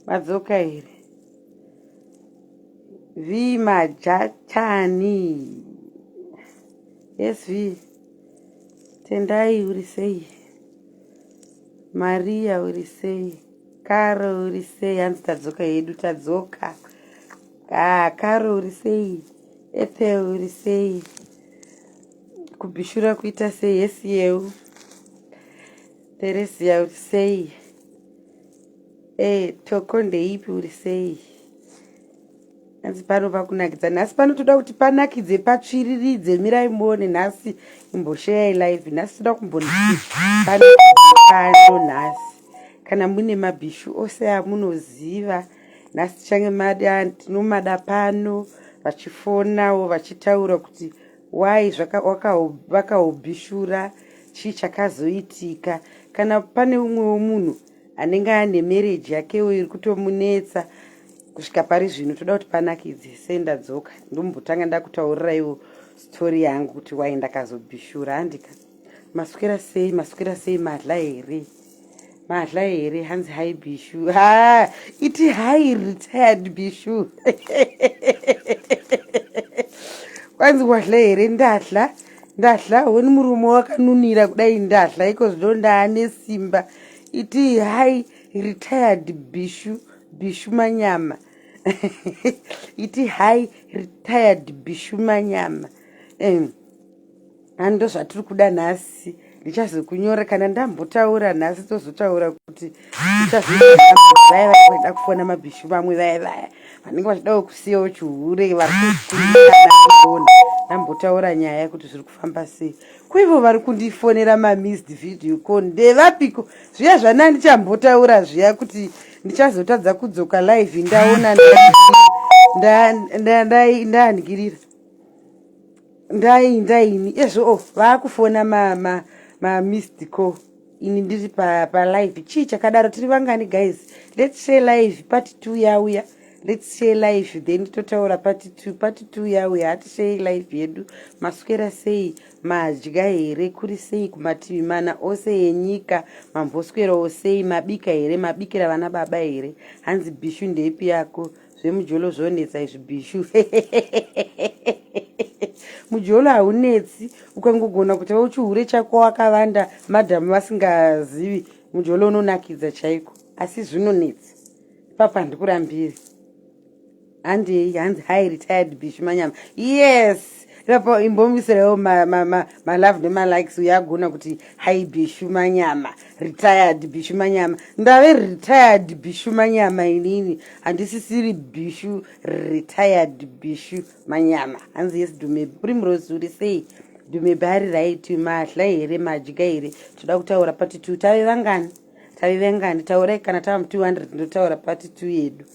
Madzoka here? V Majachani. Yes V. Tendai uri sei? Maria uri sei? Karo uri sei? Hanzi tadzoka hedu tadzoka. Ah, Karo uri sei? Ethel uri sei? Kubhishura kuita sei? Yes yeu. Teresia uri sei? Eh, Toko ndeipi uri sei? Hanzi pano pakunakidza nhasi pano toda kuti panakidze patsviriridze mirai muone nhasi imbosheyai live nhasi toda kumbonakidze pano nhasi kana mune mabhishu ose amunoziva nhasi tichange mada tinomada pano vachifonawo vachitaura kuti why vakaubhishura chii chakazoitika kana pane umwewo munhu anenge ane marriage yakewo iri kutomunetsa kusvika pari zvino toda kuti panakidze sei ndadzoka ndombotanga ndakutauriraiwo story yangu kuti why ndakazobhishura handika maswera sei maswera sei madla here madla here hanzi hi bishu ha iti hi retired bishu kwanzi wadla here ndadla ndadla honi murume wakanunira kudai ndadla iko zvino ndaane simba iti hi retired bishu bishu manyama iti hi retired bishu manyama um, Ani ndozvatiri kuda nhasi ndichazokunyora kana ndambotaura nhasi tozotaura kuti vaya vari kuenda kufona mabhishu vamwe vaya vaya vanenge vachidawo kusiyawo chihure vari kuona ndambotaura nyaya kuti zviri kufamba sei kuivo vari kundifonera mamissed video ko ndevapiko zviya zvana ndichambotaura zviya kuti ndichazotadza kudzoka live ndaona ndaandikirira Ndainda ini ezvo oh, vaakufona ma, ma, ma missed call ini ndiri pa, pa live chii chakadaro tiri vangani guys let's share live part 2 yauya let's share live then totaura part 2 part 2 yauya hatishare live yedu maswera sei madya here kuri sei kumativi mana ose enyika mamboswerawo sei mabika here mabikira vana baba here hanzi bhishu ndeipi yako Zvemujolo zvonetsa izvi bhishu. Mujolo haunetsi ukangogona kuti uchihure chako wakavanda madam vasingazivi mujolo unonakidza chaiko asi zvinonetsa ipapa handikurambiri handei hanzi hi retired bishu manyama yes ipapo imbomisirawo malove nemalikes uyo agona kuti hi bishu manyama retired bishu manyama ndave retired bishu manyama inini handisisiri bishu retired bishu manyama hanzi yes dumebi primrose uri sei dumebi ari right madla here madya here toda kutaura pati two tave vangani tave vangani taurai kana tava mu 200 ndotaura pati two yedu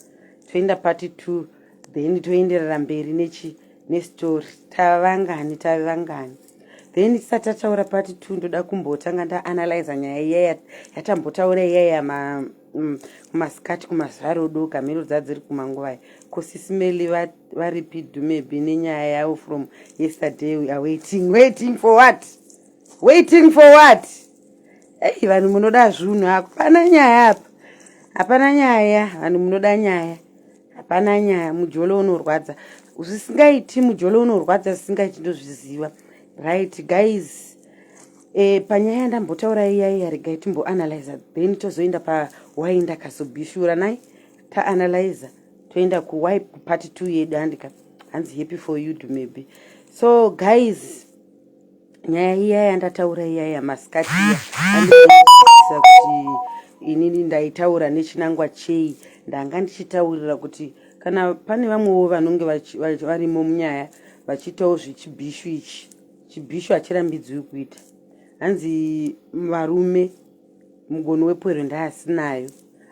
toenda pati two then toenderera mberi nechi nestory tava vangani tave vangani then tisati tataura pati two ndoda kumbotanga ndaanalyza nyaya iya yatambotaura iya kumasikati kumazuva rodoka mhino dzadziri kumanguvai ko sisimeli varipi dumebi nenyaya yavo from yesterday we are waiting waiting for what waiting for what ei vanhu munoda zvunhu hapana nyaya apa hapana nyaya vanhu munoda nyaya hapana nyaya mujolo unorwadza zvisingaiti mujolo unorwadza zvisingaiti ndozviziva right guys e, panyaya yandambotaura iya iya regai timboanalyza then tozoenda pawai ndakazobhishura nai taanalyza toenda kuwai kupart two yedu handika hanzi happy for you do maybe so guys nyaya iya yandataura iya yamasikati iya andisa kuti inini ndaitaura nechinangwa chei ndanga ndichitaurira kuti kana pane vamwewo vanonge varimo munyaya vachiitawo zvechibhishu ichi chibhishu hachirambidziwi kuita hanzi varume mugoni wepwero ndaasinayo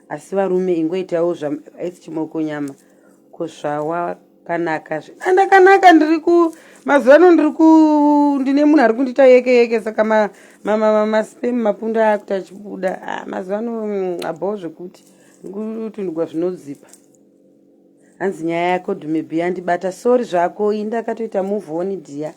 asi varume ingoitawo zvaisi chimoko nyama ko zvawakanaka zve ndakanaka ndiri ku mazuva ano ndiri ku ndine munhu ari kundiita yeke yeke saka maspem mapundu akuti achibuda ah, mazuva ano abhoo zvekuti ndikutundigwa zvinodzipa hanzi nyaya yako dhumebi yandibata sori zvako ini ndakatoita move on dhiya.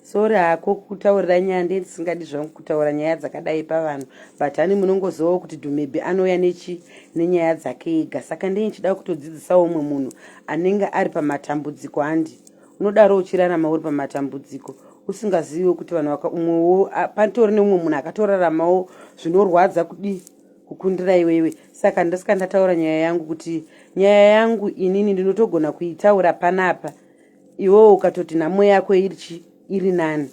Sorry hako kutaurira nyaya ndiye ndisingadi zvangu kutaura nyaya dzakadai pavanhu but hani munongozivawo kuti Dhumebhi anouya nechi nenyaya dzake ega saka ndiye ndichida kutodzidzisawo umwe munhu anenge ari pamatambudziko handi unodaro uchirarama uri pamatambudziko usingaziviwo kuti vanhu vaka umwewo patori neumwe munhu akatoraramawo zvinorwadza kudii kukundira iwewe saka ndasika ndataura nyaya yangu kuti nyaya yangu inini ndinotogona kuitaura panapa iwewe ukatoti nhamo yako iri chi iri nani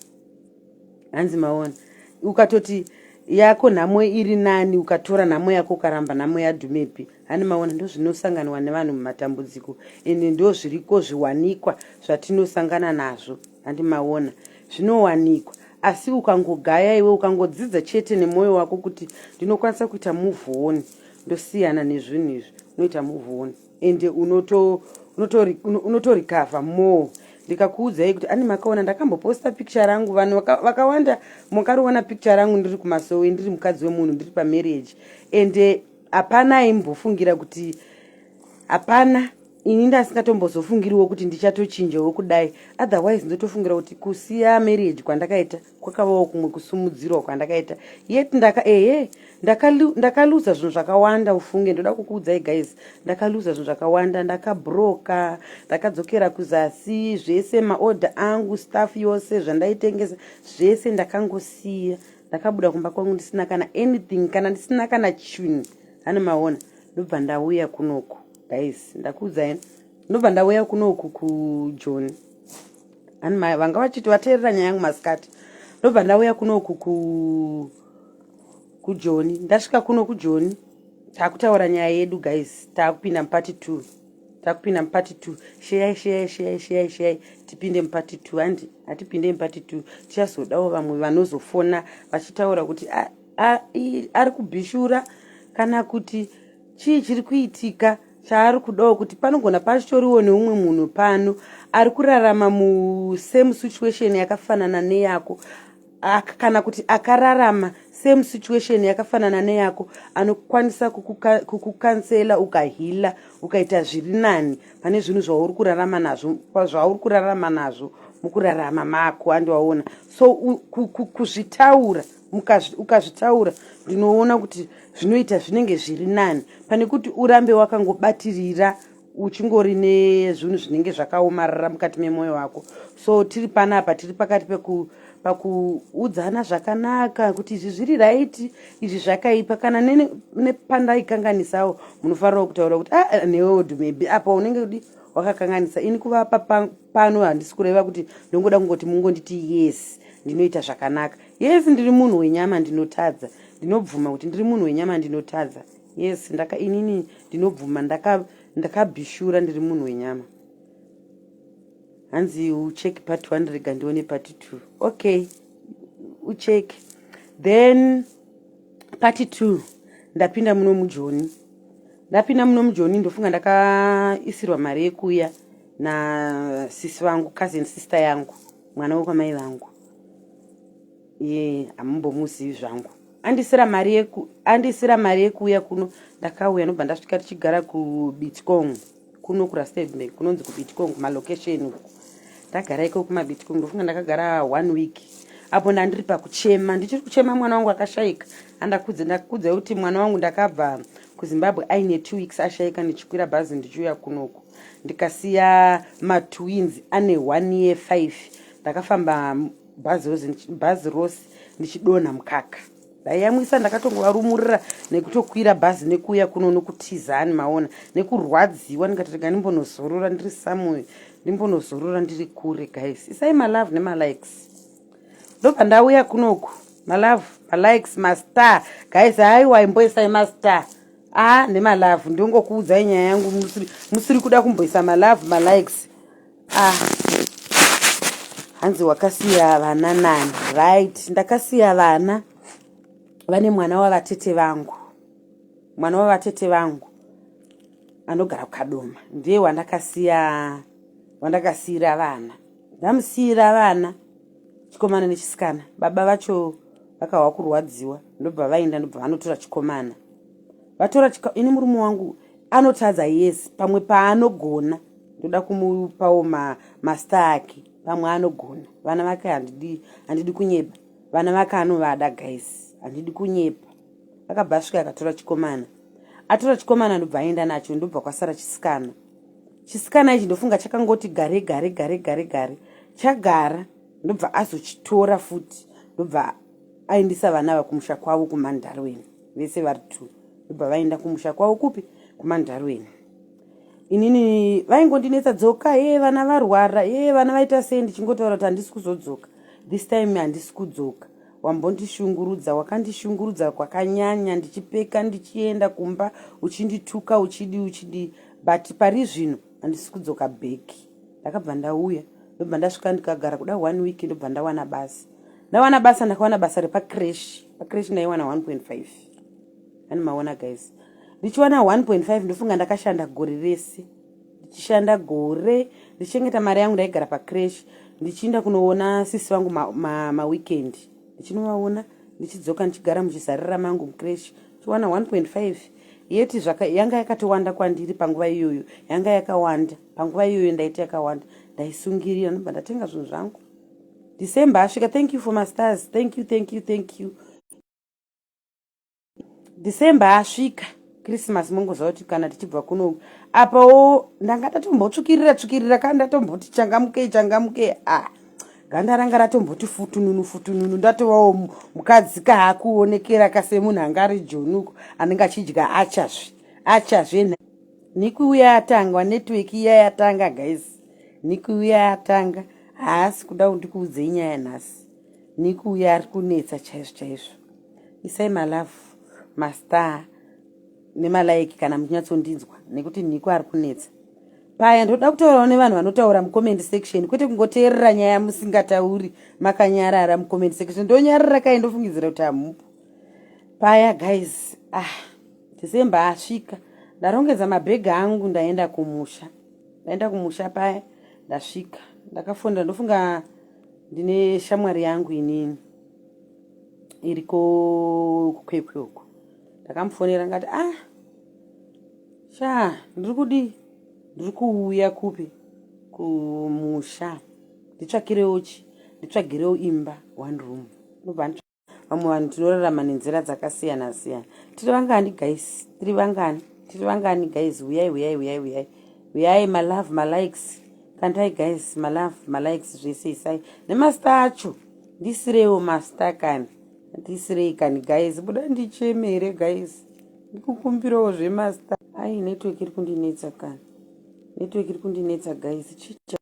hanzi maona ukatoti yako nhamo iri nani ukatora nhamo yako ukaramba nhamo yadhumepi hani maona ndozvinosanganwa nevanhu mumatambudziko ende ndozviriko zviwanikwa zvatinosangana nazvo handi maona zvinowanikwa asi ukangogaya iwe ukangodzidza chete nemwoyo wako kuti ndinokwanisa kuita move on ndosiyana nezvinhu izvi unoita move on ende unotorecover more ndikakuudzai kuti ani makaona ndakamboposta picture rangu vanhu vakawanda makariona picture rangu ndiri kumasowe ndiri mukadzi wemunhu ndiri pamarriage ende hapana aimbofungira kuti hapana ini ndasingatombozofungiriwo kuti ndichatochinjawo kudai otherwise ndotofungira kuti kusiya marriage kwandakaita kwakavawo kumwe kusumudzirwa kwandakaita yet ndaka ehe ndakaluza zvinhu zvakawanda ufunge ndoda kukuudzai guys ndakaluza zvinhu zvakawanda ndakabroka ndakadzokera kuzasi zvese maorder angu staff yose zvandaitengesa zvese ndakangosiya ndakabuda kumba kwangu ndisina kana anything kana ndisina kana chinhu ane maona ndobva ndauya kunoku guys ndakuudzai ndobva ndauya kunoku kujoni ani vanga vachiti vateerera nyaya yangu masikati ndobva ndauya kunoku ku kujoni ndasvika kuno kujoni takutaura nyaya yedu guys takupinda mupart 2 takupinda mupart 2 sheyai sheyai sheyai sheyai sheyai tipinde mupart 2 handi hatipinde mupart 2 tichazodawo vamwe vanozofona vachitaura kuti ari kubhishura kana kuti chii chiri kuitika chaari kudawo kuti panogona pachitoriwo neumwe munhu pano ari kurarama musame situation yakafanana neyako kana kuti akararama same situation yakafanana neyako anokwanisa kukucounsela ukaheala ukaita zviri nani pane zvinhu zvauri kurarama nazvo zvauri kurarama nazvo mukurarama mako andiwaona so kuzvitaura ukazvitaura ndinoona kuti zvinoita zvinenge zviri nani pane kuti urambe wakangobatirira uchingori nezvinhu zvinenge zvakaomarara mukati memwoyo wako so tiri panapa tiri pakati pakuudzana zvakanaka kuti izvi zviri right izvi zvakaipa kana nepandaikanganisawo munofanirawo kutaura kuti ah, newewo maybe apa unenge kudi wakakanganisa ini kuvapa pano handisi kureva kuti ndongoda kungoti mungonditi yes ndinoita zvakanaka yes ndiri munhu wenyama ndinotadza ndinobvuma kuti ndiri munhu wenyama ndinotadza yes ndaka inini ndinobvuma ndakabhishura ndiri munhu wenyama hanzi ucheke part one rega ndione part two okay ucheke then part two ndapinda muno mujoni ndapinda muno mujoni ndofunga ndakaisirwa mari yekuya nasisi vangu cousin sister yangu mwana wekwamai vangu ye hamumbomuzivi zvangu andisira mari yeku andisira mari yekuuya kuno ndakauya ndobva ndasvika tichigara kuBitkong kuno kuRustenburg kunonzi kuBitkong kumalocation uku ndagara iko kumaBitkong ndofunga ndakagara one week apo ndandiri pakuchema ndichiri kuchema mwana wangu akashayika andakudze ndakudza kuti mwana wangu ndakabva kuZimbabwe aine 2 weeks ashayika ndichikwira bhazi ndichiuya kunoku ndikasiya matwins ane one year 5 ndakafamba bhazi rose ndichidonha mukaka ndaiyamwisa ndakatongovarumurira nekutokwira bhazi nekuuya kuno nokutizani maona nekurwadziwa ndikati rega ndimbonozorora ndiri somewhere ndimbonozorora ndiri kure guys isai malove nemalikes ndobva ndauya kunoku malove malikes mastar guys haiwa imboisai mastar a nemalove ndingokuudzai nyaya yangu musiri kuda kumboisa malove malikes ah hanzi wakasiya vana nani right ndakasiya vana vane mwana wavatete vangu mwana wavatete vangu anogara kukadoma ndiye wandakasiya wandakasiyira vana ndamusiyira vana chikomana nechisikana baba vacho vakahwa kurwadziwa ndobva vaenda ndobva vanotora chikomana vatora ini murume wangu anotadza yes pamwe paanogona ndoda kumupawo mastar ake. Pamwe anogona. Vana vake handidi, handidi kunyepa. Vana vake anovada guys. Handidi kunyepa. Akabva asvika akatora chikomana. Atora chikomana ndobva aenda nacho ndobva kwasara chisikana. Chisikana ichi ndofunga chakangoti gare gare gare gare gare. Chagara ndobva azochitora futi ndobva aendesa vana ava kumusha kwavo kumandarweni. Vese vari two. Ndobva vaenda kumusha kwavo kupi? Kumandarweni. Inini vaingondinetsa dzoka ye vana varwara ye vana vaita sei ndichingotaura kuti handisi kuzodzoka. This time handisi kudzoka. Wambondishungurudza wakandishungurudza kwakanyanya ndichipeka ndichienda kumba uchindituka uchidii uchidii but pari zvino handisi kudzoka back. Ndakabva ndauya ndobva ndasvika ndikagara kuda one week ndobva ndawana basa. Ndawana basa ndakawana basa repacrash. Pacrash ndaiwana 1.5. Ani maona guys. Ndichiwana 1.5 ndofunga ndakashanda gore rese. Ndichishanda gore ndichichengeta mari yangu ndaigara pacrash ndichiinda kunoona sisi vangu maweekend ma, ma ndichinovaona ndichidzoka ndichigara muchizarira mangu mucrash ndichiwana 1.5 yeti zvaka yanga yakatowanda kwandiri panguva iyoyo yanga yakawanda panguva iyoyo ndaiti yakawanda ndaisungirira ndobva ndatenga zvinhu zvangu December asvika thank you for my stars thank you thank you thank you December asvika Christmas mongoziva kuti kana tichibva kuno apawo ndanga ndatombotsvukirira tsvukirira ka ndatomboti changamukei changamukei ah ganda ranga ratomboti futununu futununu ndatovawo mukadzi kaakuonekera kasemunhu anga ari jonuko anenge achidya achazve achazve Niki uya atangwa network iya yatanga guys Niki uya atanga haasi kuda kuti ndikuudzei nyaya nhasi Niki uya ari kunetsa chaizvo chaizvo isai malove mastar nemalaiki kana muchinyatsondinzwa nekuti Niki ari kunetsa paya ndoda kutaurawo nevanhu vanotaura mucomment section kwete kungoteerera nyaya musingatauri makanyarara mucomment section ndonyarara kai ndofungidzira kuti hamupo paya guys ah December asvika ndarongedza mabhegi angu ndaenda kumusha ndaenda kumusha paya ndasvika ndakafonera ndofunga ndine shamwari yangu inini iriko kukwekwe uko ndakamufonera ngati ah sha ndiri kudii ndiri kuuya kupi kumusha nditsvakirewo chi nditsvagirewo imba one room ndobva vamwe vanhu tinorarama nenzira dzakasiyana siyana tiri vangani guys tiri vangani tiri vangani guys huyai huyai huyai huyai huyai malove malikes kandai guys malove malikes zvese isai nemasta acho ndisireiwo masta kani ndisirei kani guys buda ndicheme here guys ndikukumbirawo zvemasta ai network iri kundinetsa kani network iri kundinetsa guys chicha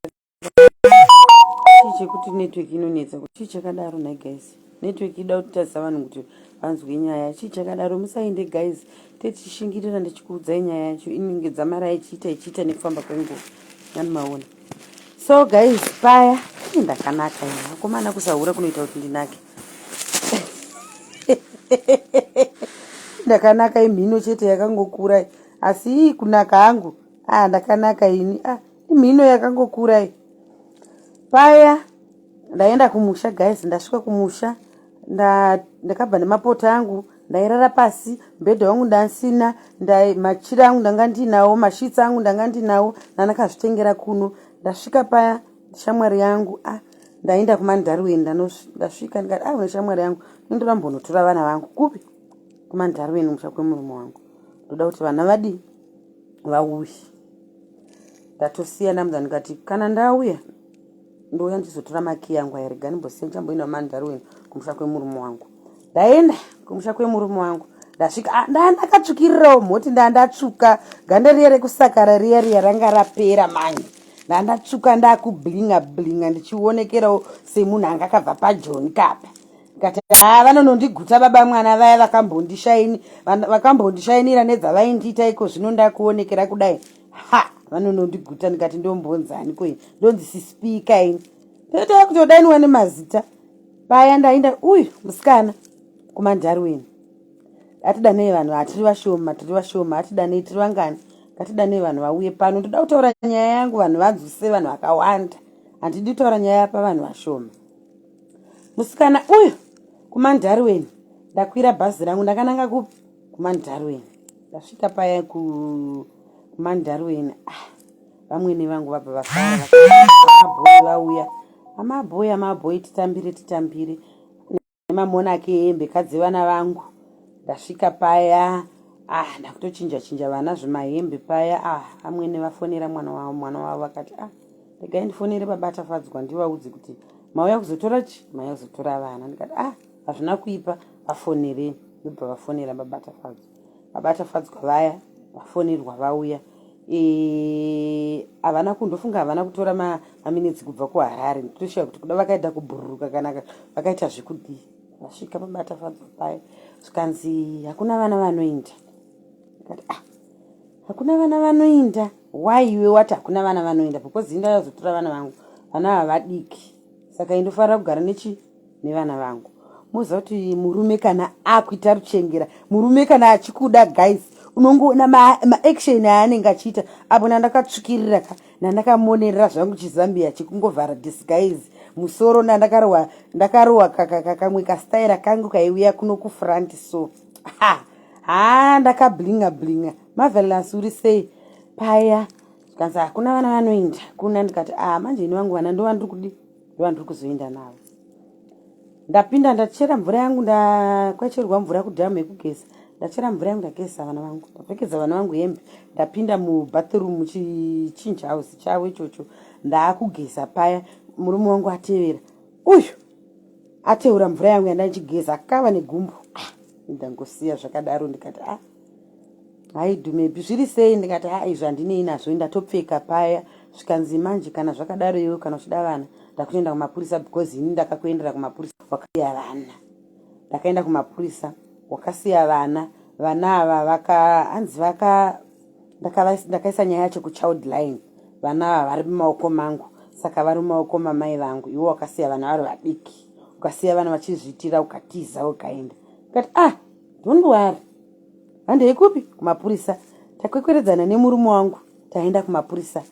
chii chekuti network inonetsa chii chakadaro nhai guys network ida kutadzisa vanhu kuti vanzwe nyaya chii chakadaro musainde guys techishingirira ndichikuudzai nyaya yacho inenge dzamara ichiita ichiita nekufamba kwenguva yani maona so guys paya ndakanaka akomana kusahura kunoita kuti ndinake ndakanaka imhino chete yakangokura asi kunaka hangu ah ndakanaka ini ah imhino yakangokura iyi paya ndaenda kumusha guys ndasvika kumusha ndakabva nemapoto angu ndairara pasi mbhedha wangu ndansina machira angu ndanga ndinawo mashits angu ndanga ndinawo ndandakazvitengera kuno ndasvika paya shamwari yangu ah ndaenda kumandarweni ndasvika ndikati ah shamwari yangu indoda mbonotora vana vangu kupi kumandarweni musha kwemurume wangu ndoda kuti vana vadii vauye ndatosiya ndamudza ndikati kana ndauya ndouya ndichizotora makiyi angu aya rega ndimbosiya ndichamboenda kumandarweni kumusha kwemurume wangu ndaenda kumusha kwemurume wangu ndasvika ah, ndandakatsvukirirawo mhoti ndandatsvuka ganda riya rekusakara riya riya ranga rapera manje ndandatsvuka ndakublinga blinga ndichionekerawo semunhu anga akabva pajoni kapa ndikati haa vanonondiguta baba mwana vaya vakambondishainira nedzavaindiita iko zvino ndakuonekera kudai ha vanonondiguta ndikati ndombonzani ko ndonzi sispika ini toita kutodainiwa nemazita paya ndainda uyu musikana kumandarweni atidanei vanhu hatiri vashoma tiri vashoma atidanei tiri vangani ngatidanei vanhu vauye pano ndoda kutaura nyaya yangu vanhu vanzwise vanhu vakawanda handidi kutaura nyaya pavanhu vashoma musikana uyu kumandarweni ndakwira bhazi rangu ndakananga kupi kumandarweni ndasvika paya kumandarweni ah, vamwene vangu vabva vafara vabhoi vauya Amabhoi amabhoi titambire titambire nemamonaki ehembe kadzevana vangu. Ndasvika paya ah ndakutochinja chinja vana zvimahembe paya ah amwene vafonera mwana wavo mwana wavo vakati ah regai ndifonere baba Tafadzwa ndivaudze kuti mauya kuzotora chi mauya kuzotora vana ndikati ah hazvina kuipa vafonerei ndobva vafonera baba Tafadzwa baba Tafadzwa vaya vafonerwa vauya e, havana kundofunga havana kutora maminitsi kubva kuharare nditoshaya kuti kuda vakaita kubhururuka kana vakaita zvekudii vasvika baba Tafadzwa paya zvikanzi hakuna vana vanoinda ndikati ah hakuna vana vanoinda why iwe wati hakuna vana vanoinda because inda yazotora vana vangu vana ava vadiki saka indofanira kugara nechi nevana vangu moziva kuti murume kana akuita ruchengera murume kana achikuda guys unongoona maaction ma aanenge achiita apo nandakatsvikirira ka nandakamonerera zvangu chizambia chekungovhara disguise musoro nandakarohwa ndakarohwa kamwe kastaira kangu kaiuya kuno kufront so ha haa ndakablinga blinga marvelous uri sei paya zvikanzi hakuna vana vanoinda kuna ndikati ah manje ini vangu vana ndovandiri kudi ndovandiri kuzoenda navo ndapinda ndachera mvura yangu ndakwacherwa mvura kudhamu yekugeza ndachera mvura yangu ndagezesa vana vangu ndapfekedza vana vangu hembe ndapinda mubathroom muchichinja house chavo ichocho ndaakugeza paya murume wangu atevera uyu ateura mvura yangu yandandichigeza akava negumbo ah, ndangosiya zvakadaro ndikati ah haidhumepi zviri sei ndikati ha izvi handinei nazvo ndatopfeka paya zvikanzi manje kana zvakadaro iwe kana uchida vana ndakutoenda kumapurisa because ini ndakakuendera kumapurisa wakasiya vana ndakaenda kumapurisa wakasiya vana vana ava vaka hanzi vaka ndakaisa nyaya yacho kuchild line vana ava vari mumaoko mangu saka vari mumaoko mamai vangu iwe wakasiya vana vari vadiki ukasiya vana vachizviitira ukatiza ukaenda ndikati ah don't worry handei kupi kumapurisa takwekweredzana nemurume wangu taenda kumapurisa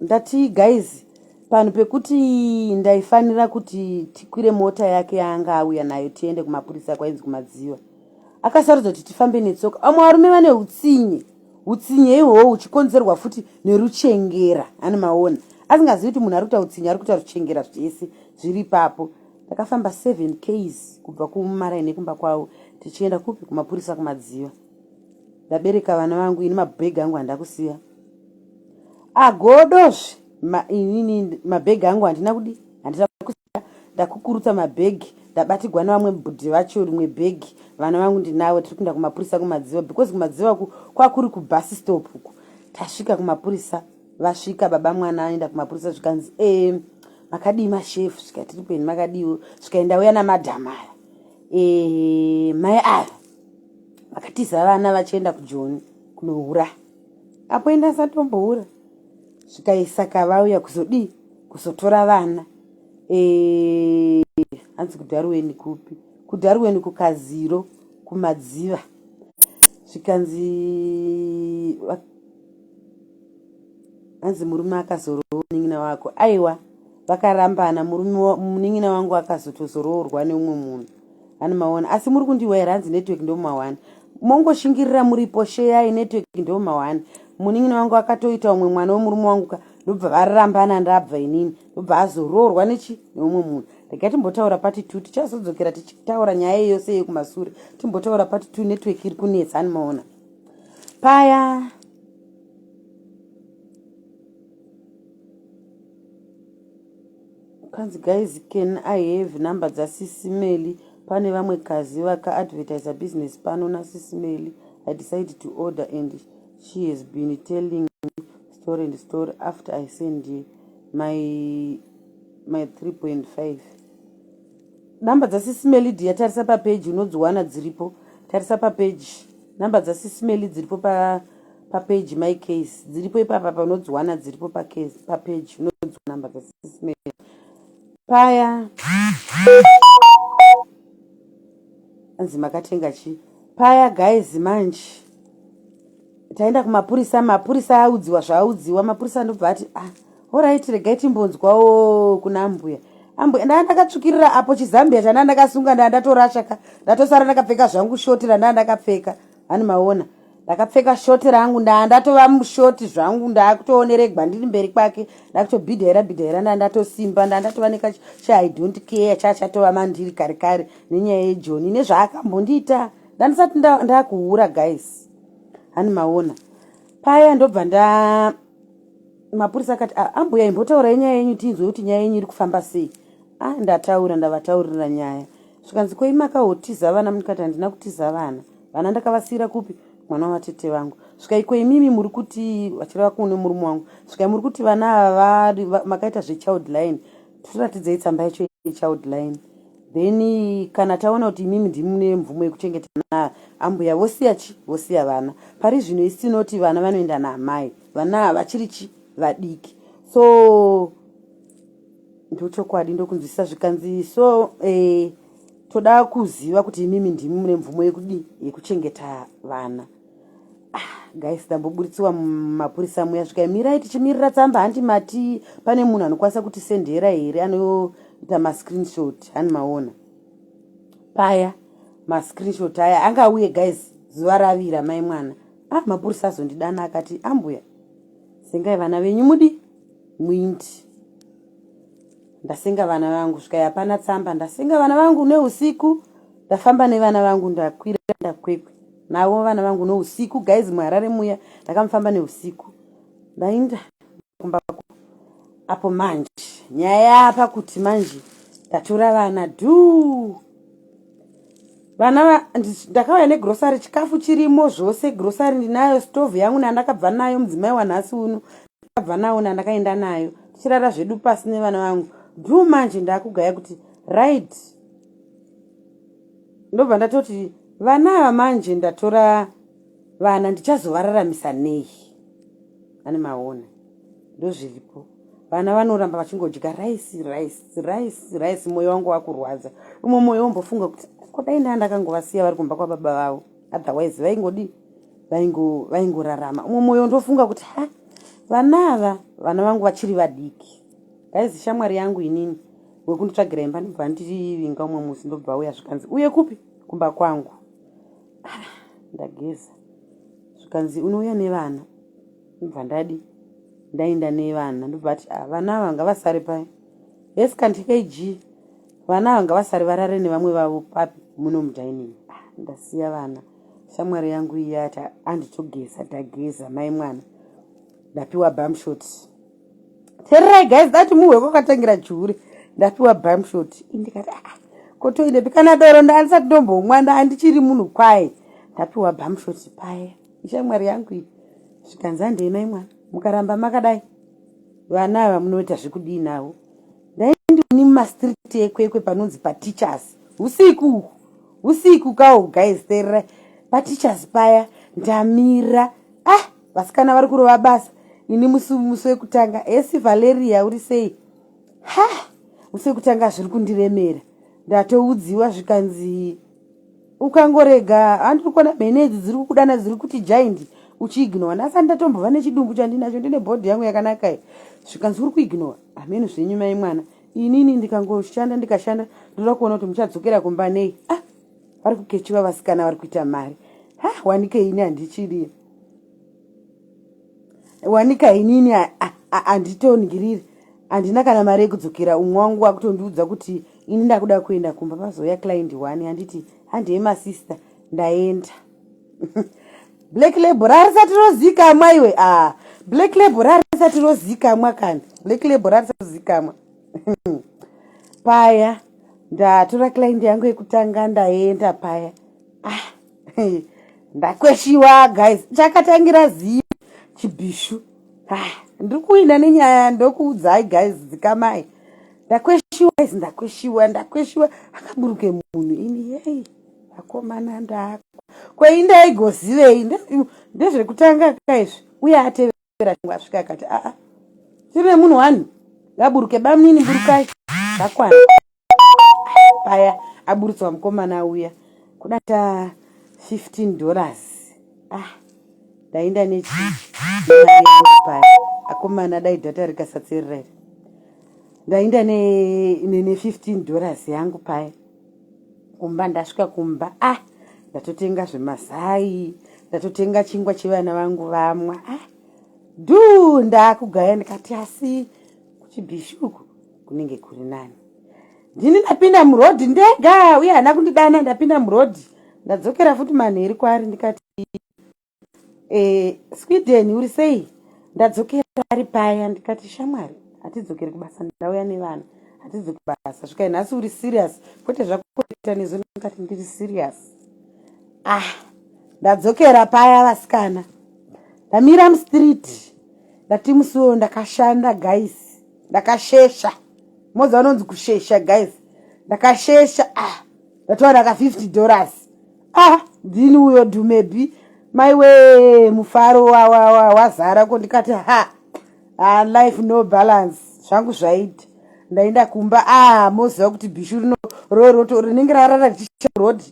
ndati guys panhu pekuti ndaifanira kuti tikwire mota yake yaanga auya nayo tiende kumapurisa kwainzi kumadziva akasarudza kuti tifambe netsoka vamwe varume vane utsinye utsinye ihwohwo huchikonzerwa futi neruchengera ani maona asingazivi kuti munhu ari kuita utsinye ari kuita ruchengera zvese zviri ipapo Ndakafamba 7 ks kubva kumaraini ekumba kwavo tichienda kupi kumapurisa kumadziva. Ndabereka vana vangu ini mabhegi angu handakusiya. Agodozve ma, inini mabhegi angu handina kudi handina kusiya ndakukurutsa mabhegi ndabatigwa nevamwe bhudhi vacho rimwe bhegi vana vangu ndinavo tiri kuenda kumapurisa kumadziva because kumadziva ku kwakuri kubus stop uku tasvika kumapurisa vasvika baba mwana aenda kumapurisa zvikanzi e makadii mashefu svika tiri peni makadiiwo svika ndauya namadhamu aya e, mai ava vakatiza vana vachienda kujoni kunohura apo enda asatombohura svikaisaka vauya kuzodii kuzotora vana e, hanzi kudharuweni kupi kudharuweni kukaziro kumadziva zvikanzi hanzi murume akazoroorwa munin'ina wako aiwa vakarambana murume munin'ina wangu akazotozoroorwa neumwe munhu ani maona asi muri kundiwa here hanzi network ndomawana mongoshingirira muripo sheyai network ndomawana munin'ina wangu akatoita umwe mwana wemurume wangu ka ndobva varambana ndabva inini ndobva azoroorwa nechi neumwe munhu rega timbotaura pati two tichazodzokera tichitaura nyaya yose yekumasure timbotaura pati two network iri kunetsa ani maona paya kanzi guys can i have number dzasisimeli pane vamwe kazi vakaadvertisa business pano nasisimeli i decided to order and she has been telling me story and story after i send my my 3.5 Number dzasisi Melly dear tarisa papage unodziwana dziripo. Tarisa papage. Number dzasisi Melly dziripo pa papage my case. Dziripo ipapa panodziwana dziripo pa case papage unodziwana number dzasisi Melly. Paya anzi makatenga chi paya guys manje taenda kumapurisa mapurisa audziwa zvaaudziwa mapurisa ndobva ati ah orit regai timbonzwawo kuna ambuya ambuya ndaa ndakatsvukirira apo chizambia chandaa ndakasunga ndaa ndatorasha ka ndatosara ndakapfeka zvangu shoti randaa ndakapfeka hani maona Ndakapfeka shoti rangu, ndaa ndatova mushoti zvangu, ndaakutooneregwa ndiri mberi kwake, ndakutobhidhaira bhidhaira, ndaa ndatosimba, ndaa ndatova nekachi i don't care chachatova mandiri kare kare nenyaya yejoni nezvaakambondiita. Ndandisati ndakuhura guys, hani maona paya. Ndobva nda mapurisa akati, "Ah, ambuya, imbotaurai nyaya yenyu tinzwe kuti nyaya yenyu iri kufamba sei." Ah, ndataura, ndavataurira nyaya. Zvikanzi, "Koi makahotiza vana?" Ndikati, "Handina kutiza vana. Vana ndakavasiyira kupi? Mwana wavatete vangu." Svikai, "Ko imimi muri kuti," vachireva kune murume wangu, "svikai muri kuti vana ava makaita zvechild line, tiratidzei tsamba yacho yechild line. Then kana taona kuti imimi ndimune mvumo yekuchengeta vana." Ambuya vosiya chi vosiya vana. Pari zvino isi tinoti vana vanoenda naamai, vana vachiri chi vadiki. So ndochokwadi ndokunzwisisa. Zvikanzi, "So toda kuziva kuti imimi ndimi mune mvumo yekudi yekuchengeta vana." Ah, guys, ndamboburisiwa mumapurisa muya. Svika, "Mirai, tichimirira tsamba. Handi mati pane munhu anokwanisa kutisendera here anoita mascreenshot?" Hani maona paya mascreenshot aya angauye guys, zuva ravira mai mwana. Ah, mapurisa azondidana akati, "Ambuya, sengai vana venyu mudi muindi." Ndasenga vana vangu. Svikai, "Hapana tsamba." Ndasenga vana vangu neusiku, ndafamba nevana vangu, ndakwira ndakwekwe navo vana vangu neusiku guys, muHarare muya. Ndakamufamba neusiku, ndainda kumba apo. Manje nyaya yapa kuti manje ndatora vana dhuu vana. Ndakauya negrosari, chikafu chirimo zvose, grosari ndinayo, stovhu yangu nandakabva nayo, mudzimai wanhasi uno ndakabva nawo nandakaenda nayo, tichirara zvedu pasi nevana vangu dhuu. Manje ndakugaya kuti right, ndobva ndatoti vana ava manje ndatora vana, ndichazovararamisa nei? Ane maona ndozviripo, vana vanoramba vachingodya raisi, raisi, raisi, raisi. Mwoyo wangu wakurwadza. Umwe mwoyo wombofunga kuti kodai ndaa ndakangovasiya vari kumba kwababa vavo, otherwise vaingodi vaingorarama. Umwe mwoyo ndofunga kuti ha, vana ava, vana vangu vachiri vadiki guys. Shamwari yangu inini wekunditsvagira imba, ndobva ndirivinga umwe musi, ndobva uya. Zvikanzi, "Uye kupi?" "Kumba kwangu." Ah, ndageza. Zvikanzi, "Unouya nevana." Ndobva ndadi ndaenda nevana. Ndobva ati, "Ah, vana ava ngavasare pai yes kanti kg, vana ava ngavasare varare nevamwe vavo papi muno mudining." Ah, ndasiya vana. Shamwari yangu iya ati anditogeza. Ndageza mai mwana, ndapiwa bumshot. Tererai guys, dati muhwe kwakatangira jure. Ndapiwa bumshot, ndikati, "Ah, kotoindepi kana doro ndaandisati ndombomwa, ndaandichiri munhu kwaye." Ndapiwa bumshot paya, ishamwari yangu iyi. Zvikanzi, "Handei mai mwana, mukaramba makadai vana ava munoita zvekudii navo?" Ndaindini mumastreet eKwekwe panonzi paTeachers usiku usiku kawo guys, tererai, paTeachers paya ndamira. Ah, vasikana vari kurova basa. Ini musi wekutanga esi, Valeria, uri sei? Ha, musi wekutanga zviri kundiremera. Ndatoudziwa zvikanzi, "Ukangorega, handiri kuona mhene idzi dziri kukudana, dziri kuti giant, uchiignora." Ndasati ndatombova nechidumbu chandinacho, ndine body yangu yakanaka i. Zvikanzi, "Uri kuignora hameno zvenyu mai mwana. Inini ndikangoshanda, ndikashanda, ndoda kuona kuti muchadzokera kumba nei." Ah, vari kukechiwa vasikana vari kuita mari. Ha, wanike ini handichiri wanika, inini handitoningiriri, handina kana mari yekudzokera. Umwe wangu wakutondiudza kuti ini ndakuda kuenda kumba. Pazouya client one, handiti, "Handei masista." Ndaenda. Black Label rarisati rozikamwa iwe. A, Black Label rarisati rozikamwa kani, Black Label rarisati rozikamwa paya. Ndatora client yangu yekutanga, ndaenda paya. Ah, ndakweshiwa guys, chakatangira zii chibhishu. Ah, ndiri kuinda nenyaya, ndokuudzai guys, dzikamai. Ndakweshiwa guys, ndakweshiwa, ndakweshiwa. Akaburuke munhu ini, hei vakomana, ndakwa kwei ndaigozivei? Ndezvekutanga kaizvi. Uye atevera asvika akati, "Aa, tiri nemunhu wani, ngaburuke bamunini, burukai, zvakwana." Paya aburutswa mukomana uya kuda ta $15. Ah, ndaenda nechi paya akomana, dai dhata rikasatserera iri. Ndaenda ne$15 yangu paya kumba. Ndasvika kumba, ah, ndatotenga zvemazai. Ndatotenga chingwa chevana vangu vamwa. Ah, dhuu, ndakugaya ndikati asi kuchibhishu uku kunenge kuri nani. Ndini ndapinda murodhi ndega uye haana kundidana. Ndapinda murodhi, ndadzokera futi manheru kwaari ndikati, Sweden, uri sei? Ndadzokera ari paya. Ndikati, shamwari, hatidzokeri kubasa, ndauya nevana, hatidzoki basa. Svikai nhasi uri serious, kwete zvakuita nezo. Ndikati ndiri serious. Ah, ndadzokera paya vasikana, ndamira mustreet. Ndati musi ndakashanda guys, ndakashesha. Moza vanonzi kushesha guys, ndakashesha. Ah, ndatowana ka $50. Ah, ndini uyo Dumebi, maiwe, mufaro wazara ko. Ndikati ha, ah, life no balance zvangu zvaita. Ndaenda kumba. Ah, moziva kuti bhishu rino roroto rinenge rarara richisha road.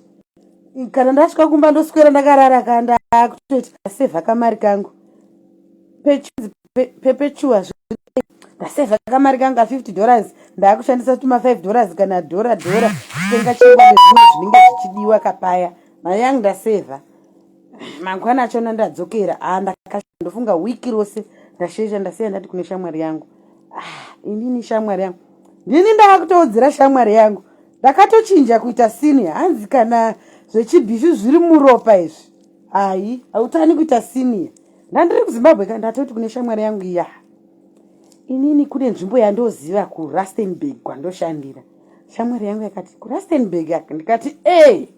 Kana ndasvika kumba ndoswera ndakarara ka, ndakutoita ndasevha kamari kangu perpetua, ndasevha kamari kangu ka $50. Ndaakushandisa tuma $5 kana dhora dhora kutenga chingwa nezvimwe zvinenge zvichidiwa kapaya. Mari yangu ndasevha. Mangwana achona ndadzokera. A, ndofunga wiki rose ndashesha. Ndasiya ndati kune shamwari yangu, ah, inini shamwari yangu, ndini ndakutoudzira shamwari yangu, ndakatochinja kuita senior. Hanzi kana zvechibhishu zviri muropa izvi, hai, hautani kuita senior. Ndandiri kuZimbabwe ka, ndatoti kune shamwari yangu iya, inini kune nzvimbo yandoziva kuRustenburg kwandoshandira. Shamwari yangu yakati, kuRustenburg? Ndikati, e,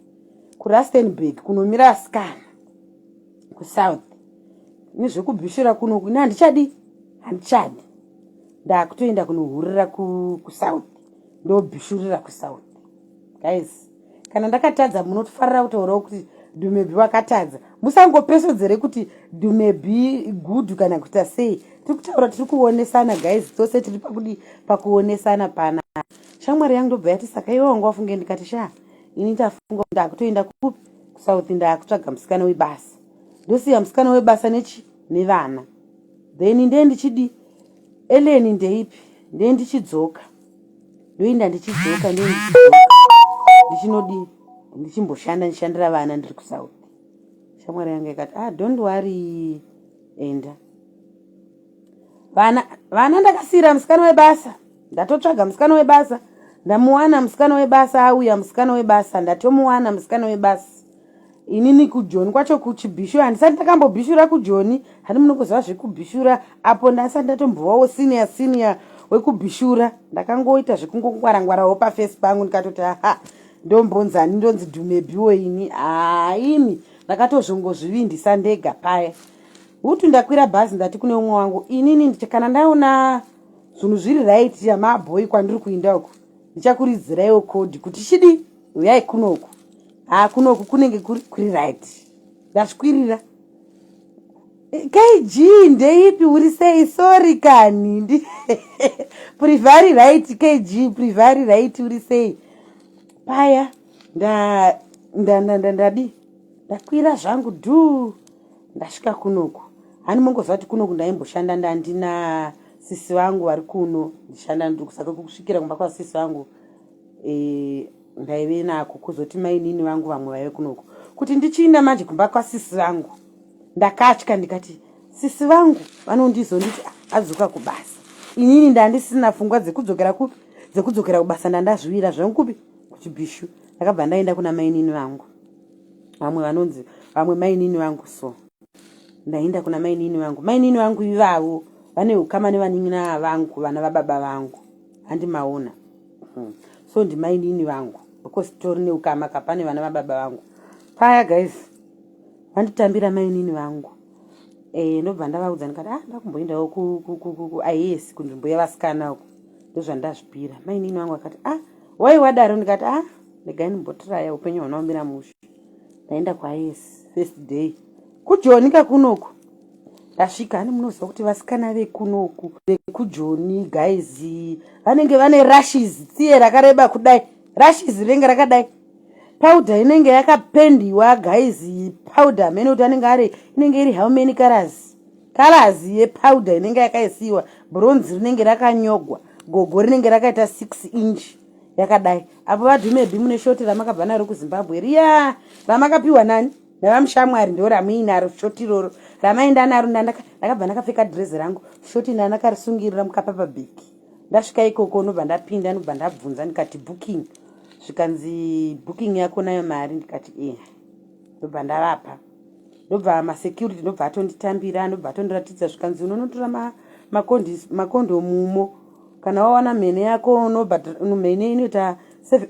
kuRustenburg kunomira asikana kuSouth nezvekubhishura kunoku ini handichadi, handichadi. Ndakutoenda kunohurira kuSouth, ndobhishurira kuSouth. Guys, kana ndakatadza munotofarira kutaurawo kuti Dumebi wakatadza. Musangopesodzere kuti Dumebi good kana kuita sei. Tiri kutaura, tiri kuonesana guys, tose tiri pakudi pakuonesana pana. Shamwari yangu ndobva yati, saka iwe wanga wafunge? Ndikati, sha, ini ndafunga ndakutoenda kupi? KuSouth. Ndakutsvaga musikana webasa, ndosiya musikana webasa nechi nevana, then ndee ndichidi Eleni ndeipi, ndee ndichidzoka, ndoenda ndichidzoka, ndee ndichidzoka, ndichinodii, ndichimboshanda, ndichishandira vana ndiri kuSouth. Shamwari yangu yakati, ah, don't worry, enda. Vana, vana ndakasiyira musikana webasa. Ndatotsvaga musikana webasa, ndamuwana musikana webasa, auya musikana webasa, ndatomuwana musikana webasa. Inini kuJoni kwacho kuchibhishu handisati ndakambobhishura kuJoni. Hani munongoziva zvekubhishura apo, ndasati ndatombovawo senior senior wekubhishura. Ndakangoita zvekungongwarangwarawo pafesi pangu. Ndikatoti, aha, ndombonzani, ndonzi Dhumebiwo ini? Haini, ndakatozvongozvivindisa ndega paya. Hutu ndakwira bhazi, ndati kune umwe wangu, inini kana ndaona zvinhu zviri right yamabhoi kwandiri kuinda uku, ndichakuridziraiwo code kuti chidi uyai kunoku. Ha, kunoku kunenge kuri right. Ndasvikwirira. KG ndeipi, uri sei? Sorry kani, privari right. KG privari right, uri sei? Paya ndadi ndakwira zvangu dhu, ndasvika kunoku. Hani mongoziva kuti kunoku ndaimboshanda, ndandina sisi vangu vari kuno, ndishanda saka kusvikira kumba kwasisi vangu ndaive nako. Kuzoti mainini vangu vamwe vaive kunoku. Kuti ndichiinda manje kumba kwasisi vangu, ndakatya. Ndikati sisi vangu vanondizonditi adzoka kubasa. Inini ndandisina pfungwa dzekudzokera kupi, dzekudzokera kubasa. Ndandazviwira zvangu kupi? Kuchibhishu. Ndakabva ndaenda kuna mainini vangu vamwe vanonzi vamwe mainini vangu. So ndaenda kuna mainini vangu. Mainini vangu ivavo vane ukama nevanin'ina vangu, vana vababa vangu, handimaona. So ndimainini vangu because tori neukama kapane vana vababa vangu paya. Guys, vanditambira mainini vangu. Ndobva ndavaudza ndikati, ah, ndakumboendawo kuIS, kunzvimbo yevasikana uku, ndozvandazvipira. Mainini vangu akati, ah, wai wadaro? Ndikati, ah, regai ndimbotiraya, upenyu hwanaomira mushe. Ndaenda kuIS first day kuJoni kakunoku. Ndasvika, hani munoziva kuti vasikana vekunoku vekuJoni guys vanenge vane lashes, tsiye rakareba kudai, lashes rinenge rakadai, powder inenge yakapendiwa guys, powder mene kuti anenge ari inenge iri how many colors, colors yepowder inenge yakaisiwa, bronze rinenge rakanyogwa, gogo rinenge rakaita 6 inch yakadai. Apo vaDhumebi mune short ramakabva naro kuZimbabwe riya ramakapiwa nani? Ndava mushamwari ndo ramuinaro shoti iroro ramaenda naro ndakabva ndakapfeka dress rangu shoti ndandakarisungirira mukapapa bhegi. Ndasvika ikoko ndobva ndapinda ndobva ndabvunza ndikati booking zvikanzi booking yako nayo mari ndikati eh ndobva ndavapa ndobva masecurity ndobva atonditambira ndobva atondiratidza zvikanzi unonotora makondomu umo kana wawana mhene yako unobhadhara mhene inoita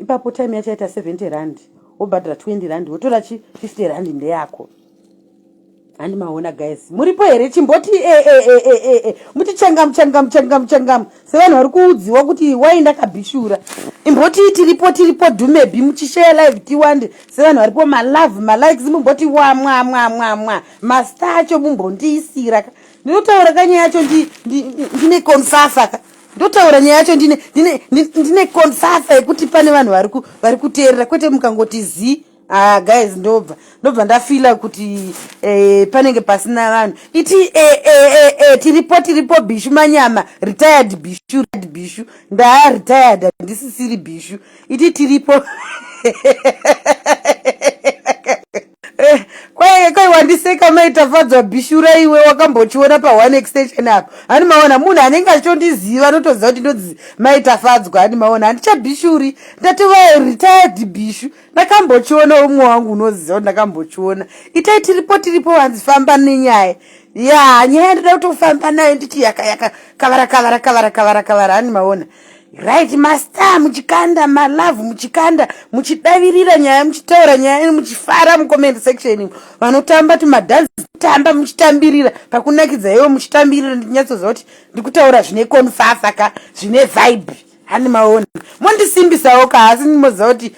ipapo time yacho yaita 70 rand wobhadhara 20 rand wotora chi 50 rand ndeyako handi maona guys muripo here chimboti e, e, e, e, e, e. muti changamu changamu changamu changamu sevanhu vari kuudziwa kuti wai ndakabhishura imboti tiripo tiripo dhumebi muchishare live tiwande sevanhu varipo malove malikes mumboti wa mwa mwa mwa mwa masta acho mumbondiisira ndinotaura ka nyaya yacho ndine konfafa ka ndotaura nyaya yacho ndine konfafa yekuti pane vanhu vari kuteerera kwete mukangoti zii Ah, guys ndobva ndobva ndafila kuti eh, panenge pasina vanhu iti eh, eh, eh, eh, tiripo tiripo bishu manyama retired bishu bishu ndaa retired handisisiri bishu iti tiripo Eh, kwai kwai wandiseka mai tafadzwa bhishura iwe wakambochiona paone extension apo hani maona munhu anenge achitondiziva anotoziva kuti ndonzi mai tafadzwa hani maona handichabhishuri ndatova retired bhishu ndakambochiona umwe wangu unoziva kuti ndakambochiona itai tiripo tiripo hanzi famba nenyaya ya nyaya ndoda kutofamba nayo nditi yaka yaka kavara kavara kavara kavara kavara hani maona right master muchikanda malove muchikanda muchidavirira nyaya muchitaura nyaya muchifara mucomment section vanotamba tumadhanzi tamba muchitambirira pakunakidza iwe muchitambirira ndinyatsoziva kuti ndikutaura zvine konfafa ka zvine vibe hani maona mondisimbisawo ka asi ndimoziva kuti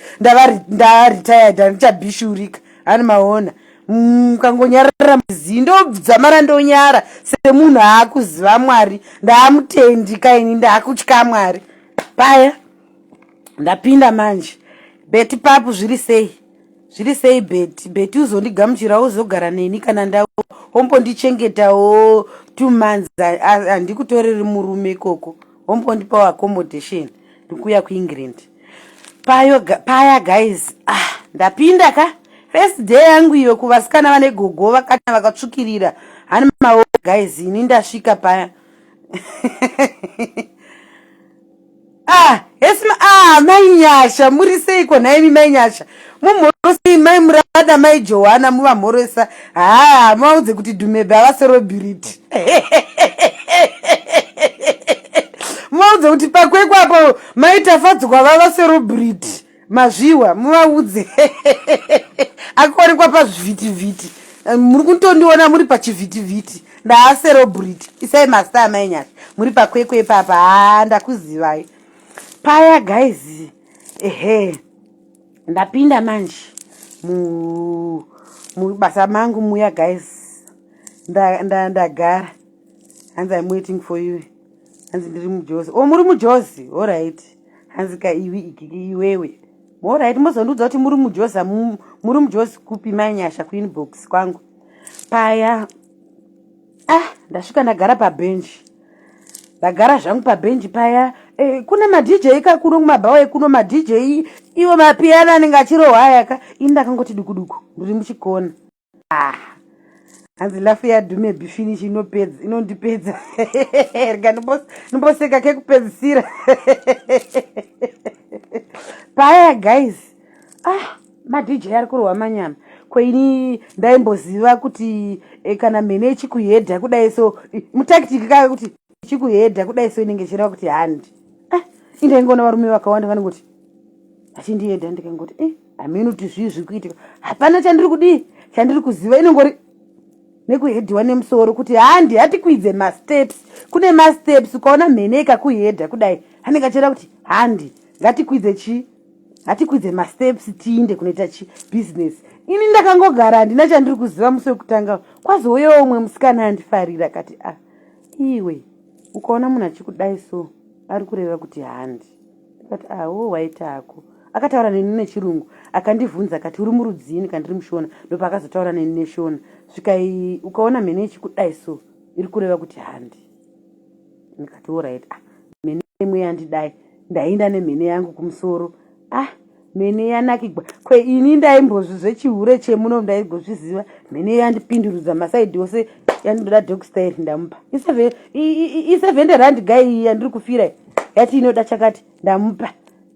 ndaretired handichabhishurika hani maona mukangonyarara zii ndodzamara ndonyara semunhu aakuziva mwari ndaamutendi kaini ndaakutya mwari paya ndapinda manje beti papu zviri sei zviri sei beti beti uzondigamuchira uzogara neni kana nda ombondichengetawo two months handikutoreri murume ikoko ombondipawo accommodation ndikuuya kuengland payo paya guys ah ndapinda ka first day yangu iyo kuvasikana vane gogo vakati vakatsvukirira hani mawo guys ini ndasvika paya ah hesi ah mai nyasha muri seiko nhaimi mai nyasha mumhorosei mai murada mai johana muvamhoresa haa muvaudze kuti dhumebe havaserobiriti muvaudze kuti pakwekwe apo mai tafadzwa vavaserobiriti mazviwa muvaudze akuonekwa pazvivhitivhiti eh, muri kutondiona muri pachivhitivhiti ndaaserobriti isai masta amai nyasha muri pakwekwe ipapa haa ndakuzivai paya guys ehe ndapinda manje mubasa mangu muya guys ndagara nda, hanzi im waiting for you hanzi ndiri mujozi o oh, muri mujozi orit hanzi ka iwi iwewe orit mozondiudza kuti muri mujozi muri mujozi kupi mai nyasha kuinbox kwangu paya ah ndasvika ndagara pabhenji ndagara zvangu pabhenji paya e, kune madj ka kuno kumabhawa ekuno madj iwo mapiyano anenge achirohwa aya ka ini ndakangoti dukuduku ndiri muchikona ah hanzi lafu yadhume bifinish inopedza inondipedza rega ndimboseka kekupedzisira paya guys ah madj ari kurohwa manyama ko ini ndaimboziva kuti eh, kana mhene ichikuhedha kudai so mutaktiki kaka kuti ichikuhedha kudai so inenge ichireva kuti handi ah, indaingoona varume vakawanda vanongoti achindihedha ndikangoti eh, hameno kuti zvii zviri kuitika hapana chandiri kudii chandiri kuziva inongori nekuhedhiwa nemusoro kuti handi hatikwidze masteps kune masteps ukaona mhene ikakuhedha kudai anenge achireva kuti handi ngatikwidze chii hatikwidze masteps tiinde kunoita chi business ini ndakangogara handina chandiri kuziva musi wekutanga kwazouyawo umwe musikana andifarira akati ah iwe ukaona munhu achikudai so ari kureva kuti handi ndikati awo ah, waita hako akataura neni nechirungu akandivhunza akati uri murudzii kandiri mushona ndopaakazotaura neni neshona svikai ukaona mhene ichikudai so iri kureva kuti handi ndikati orit ah mhene imwe yandidai ndainda nemhene yangu kumusoro ah Mhene yanakigwa kwe ini ndaimbozvi zvechihure chemuno ndaigozviziva. Mhene yandipindurudza masaidi ose yandoda dog style ndamupa. I70 rand guy iyi yandiri kufira yati inoda chakati ndamupa.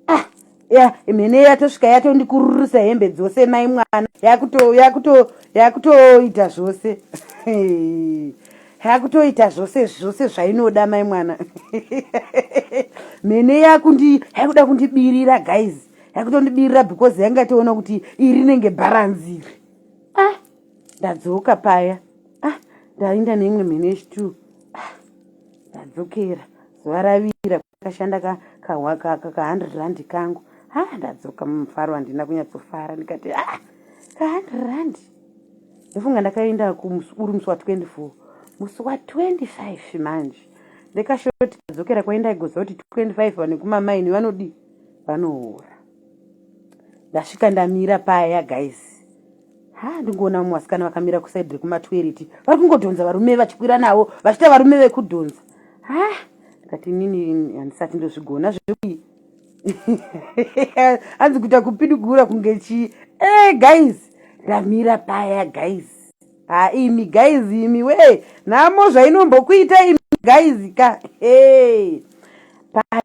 Ah, ya mhene yatosvika yatondikururisa hembe dzose mai mwana yakuto yakuto yakutoita zvose. Yakutoita zvose zvose zvainoda mai mwana. Mhene yakundi yakuda kundibirira guys. Yakutondibirira because yanga toona kuti iri rinenge bharanzi iri. Ah, ndadzoka paya. Ah, ndainda neimwe mhene yechitu. Ah, ndadzokera zuva ravira kashanda ka ka ka ka 100 rand kangu. Ah, ndadzoka mumufaro handina kunyatsofara ndikati ah, ka 100 rand. Ndofunga ndakaenda uri musi wa 24 musi wa 25 manje ndekashoti kadzokera kwaindaigozva kuti 25 vanhu kumamaini vanodii vanohora. Ndasvika ndamira paya guys ha ndingoona vamwe vasikana vakamira kusaidi rekumatwereti vari kungodhonza varume vachikwira navo vachiita varume vekudhonza. Ha ndikati inini handisati ndozvigona zvekui hanzi kuita kupidigura kunge chii. Eh guys ndamira paya guys. Ha imi guys imi we nhamo zvainombokuita imi guys ka. Hey paya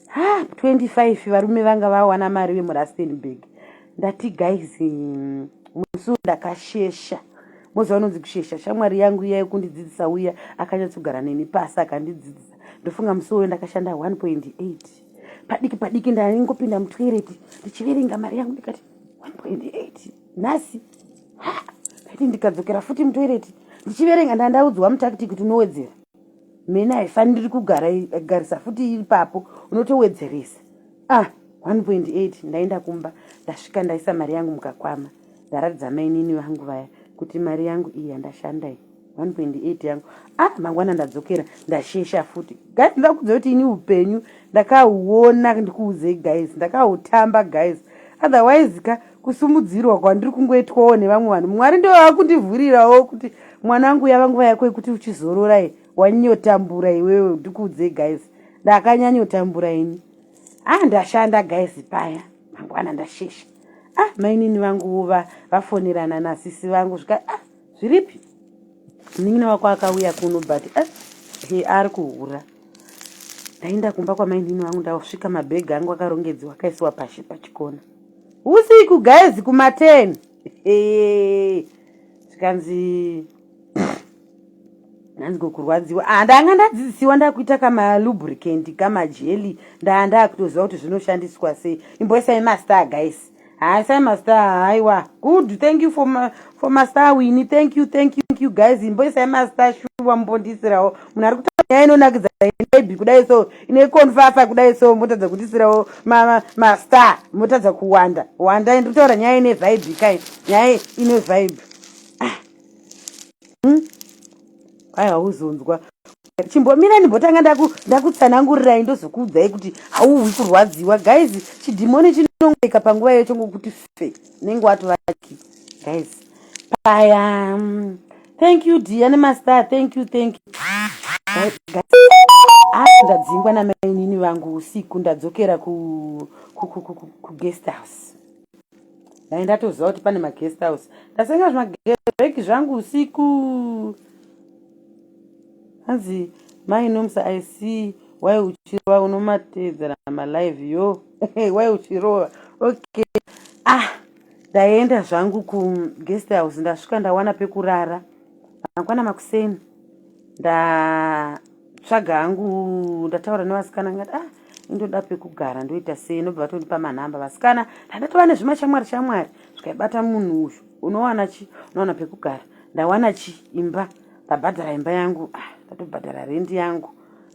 ha 25 varume vanga vawana mari vemuRustenburg. Ndati guys musi ndakashesha. Moziva unonzi kushesha shamwari yangu iya yekundidzidzisa uya akanyatsogara neni pasi akandidzidzisa. Ndofunga musi uyo ndakashanda 1.8 padiki padiki ndaingopinda mutoireti ndichiverenga mari yangu ndikati 1.8 nhasi. Ha ndati ndikadzokera futi mutoireti ndichiverenga ndandaudzwa mutactic kuti unowedzera. Mhene haifaniri kugarisa futi ipapo unotowedzeresa. Ah 1.8 ndaenda kumba ndasvika ndaisa mari yangu mukakwama. Ndaratidza mainini vangu vaya kuti mari yangu iyi yandashanda iyi 1.8 yangu. Ah mangwana ndadzokera ndashesha futi. Guys ndakudza kuti ini upenyu ndakauona ndikuudzei guys ndakautamba guys. Otherwise ka kusumudzirwa kwandiri kungoitwawo nevamwe vanhu Mwari ndo vakundivhurirawo kuti mwanangu yava nguva yako yekuti uchizorora iyi wanyotambura iwewe ndikuudzei guys ndakanyanyotambura ini. Ah ndashanda guys paya mangwana ndashesha. Ah mainini vangu vafonerana nasisi vangu zvika ah zviripi munin'ina wako akauya kuno but ah he ari kuhura. Ndaenda kumba kwamainini vangu ndasvika mabhegi angu akarongedzwa akaisiwa pashi pachikona. Usiku guys kuma 10. Zvikanzi hanzi kurwadziwa. Ah ndanga ndadzidzisiwa ndakuita kama lubricant kama jelly ndaa ndakutoziva kuti zvinoshandiswa sei. Imboisai mastar guys. Hai sai mastar haiwa. Good thank you for mastar Winnie. Thank you thank you thank you guys. Imboisai mastar shuwa mbondisirawo. Munhu ari kutaura nyaya inonakidza maybe kudai so ine konfafa kudai so motadza kundisirawo mastar motadza kuwanda. Wanda ndiri kutaura nyaya ine vibe kai. Nyaya ine vibe. Ah. Ai hauzonzwa. Chimbomira ndimbotanga ndakutsanangurirai ndozokuudzai kuti hauhwi kurwadziwa guys. Chidhimoni chinongoika panguva iyoyo chongokuti fe nenge watovaki guys. Paya thank you dear nemastar thank you thank you guys. Ah ndadzingwa namainini vangu usiku ndadzokera ku guest house. Dai ndatoziva kuti pane maguest house. Ndasenga zvimabhegi zvangu usiku. Hanzi mai Nomsa I see why uchirova unomatedzera malive yo. Why uchirova. Okay. Ah ndaenda zvangu ku guest house ndasvika ndawana pekurara. Mangwana makuseni ndatsvaga hangu ndataura nevasikana ngati ah indoda pekugara ndoita sei nobva vatondipa manhamba vasikana ndandatova nezvimashamwari shamwari zvikaibata munhu uyu unowana chi unowana pekugara ndawana chi imba ndabhadhara imba yangu ah, ndatobhadhara rendi yangu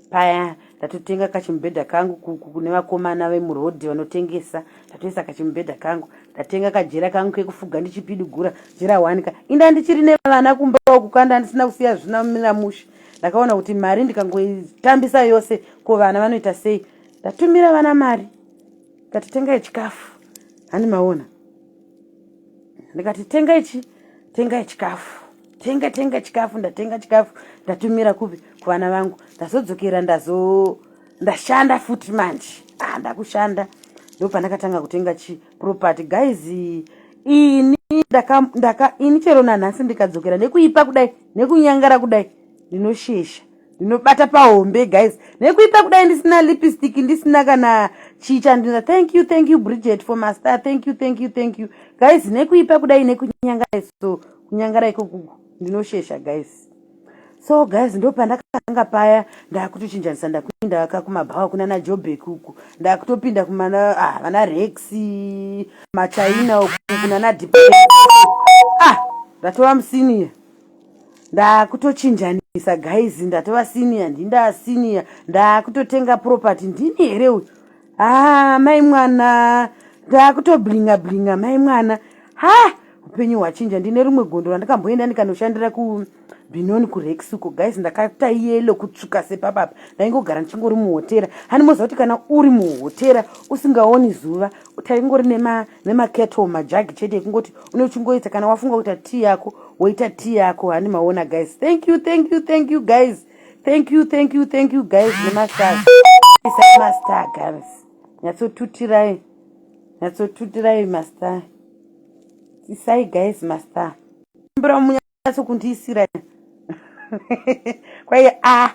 paya ndatotenga kachimubhedha kangu kune vakomana vemurodhi vanotengesa ndatoisa kachimubhedha kangu ndatenga kajera kangu kekufuga ndichipidugura jera one ka inda ndichiri nevana kumba uku kanda ndisina kusiya zvina mira mushe. Ndakaona kuti mari ndikangoitambisa yose ko vana vanoita sei. Ndatumira vana mari ndikati tengai chikafu handi maona ndikati tengai chi tengai chikafu tenga tenga chikafu ndatenga chikafu ndatumira kupi kuvana vangu. Ndazodzokera ndashanda futi manje. Ah ndakushanda. Ndopandakatanga kutenga chi property guys. Ini ndaka, ndaka ini chero nanhasi ndikadzokera nekuipa kudai, nekunyangara kudai, ndinoshesha, ndinobata pahombe guys, nekuipa kudai, ndisina lipstick, ndisina kana chii chandina. Thank you, thank you Bridget for master. Thank you, thank you, thank you guys. Nekuipa kudai, nekunyangara, so kunyangara ikoku ndinoshesha guys. So guys, ndo pandakatanga paya, ndakutochinjanisa, ndakuinda ka kumabhawa kunana Jobek uku, ndakutopinda kumana, ah, vana Rex, maChina uku, kunana Dip. Ah, ndatova musenior, ndakutochinjanisa guys, ndatova senior, ndinda senior, ndakutotenga property. Ndini here uyu? Ah, mai mwana, ndakutoblinga blinga, mai mwana. Ha, upenyu hwachinja. Ndine rimwe gondo randakamboenda ndikanoshandira kuBenoni, kuRex uko guys. Ndakaita yellow, kutsvuka sepapapa. Ndaingogara ndichingori muhotera. Hani moziva kuti kana uri muhotera usingaoni zuva, taingori nemakettle, majagi chete ekungoti une uchingoita kana wafunga kuita tii yako, woita tii yako. Hani maona guys? Thank you, thank you, thank you guys. Thank you, thank you, thank you guys nemastars. Isai mastar guys, nyatsotutirai, nyatsotutirai mastar. Isai guys mastar, mbira munyatsokundiisira kwai. A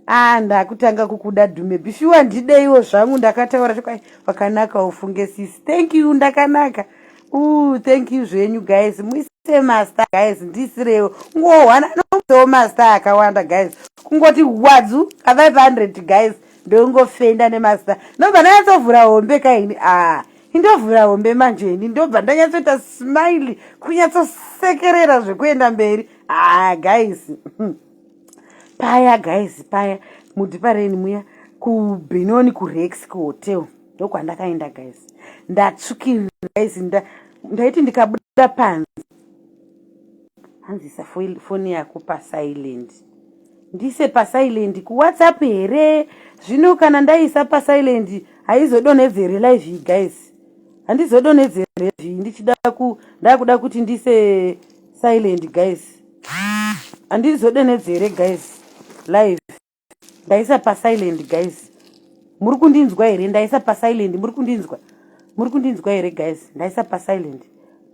a, ndakutanga kukuda Dhume bishuwa, ndideiwo zvangu. Ndakataura chokwai, wakanaka ufunge sisi. Thank you, ndakanaka. U, thank you zvenyu guys. Muise mastar guys, ndisirewo ngohwana nomusewo mastar akawanda guys. Kungoti wadzu ka500 guys, ndongofenda nemastar, ndobva ndanyatsovhura hombe kaini. A, indovhura hombe manje ini, ndobva ndanyatsoita smile, kunyatsosekerera zvekuenda mberi. Ah guys, paya guys, paya mudhipareni muya kuBenoni, kuRex, kuhotel ndokwandakaenda guys. Ndatsvukirira guys, ndaiti ndikabuda panze, hanzisa foni yako pasilent. Ndise pasilent kuWhatsApp here? Zvino kana ndaisa pasilent, haizodonhedzere live guys? Handizodonhedzere ndichida ku ndakuda kuti ndise silent guys? Handizodonhedzere guys live? Ndaisa pasilent guys, muri kundinzwa here? Ndaisa pasilent, muri kundinzwa? Muri kundinzwa here guys? Ndaisa pasilent,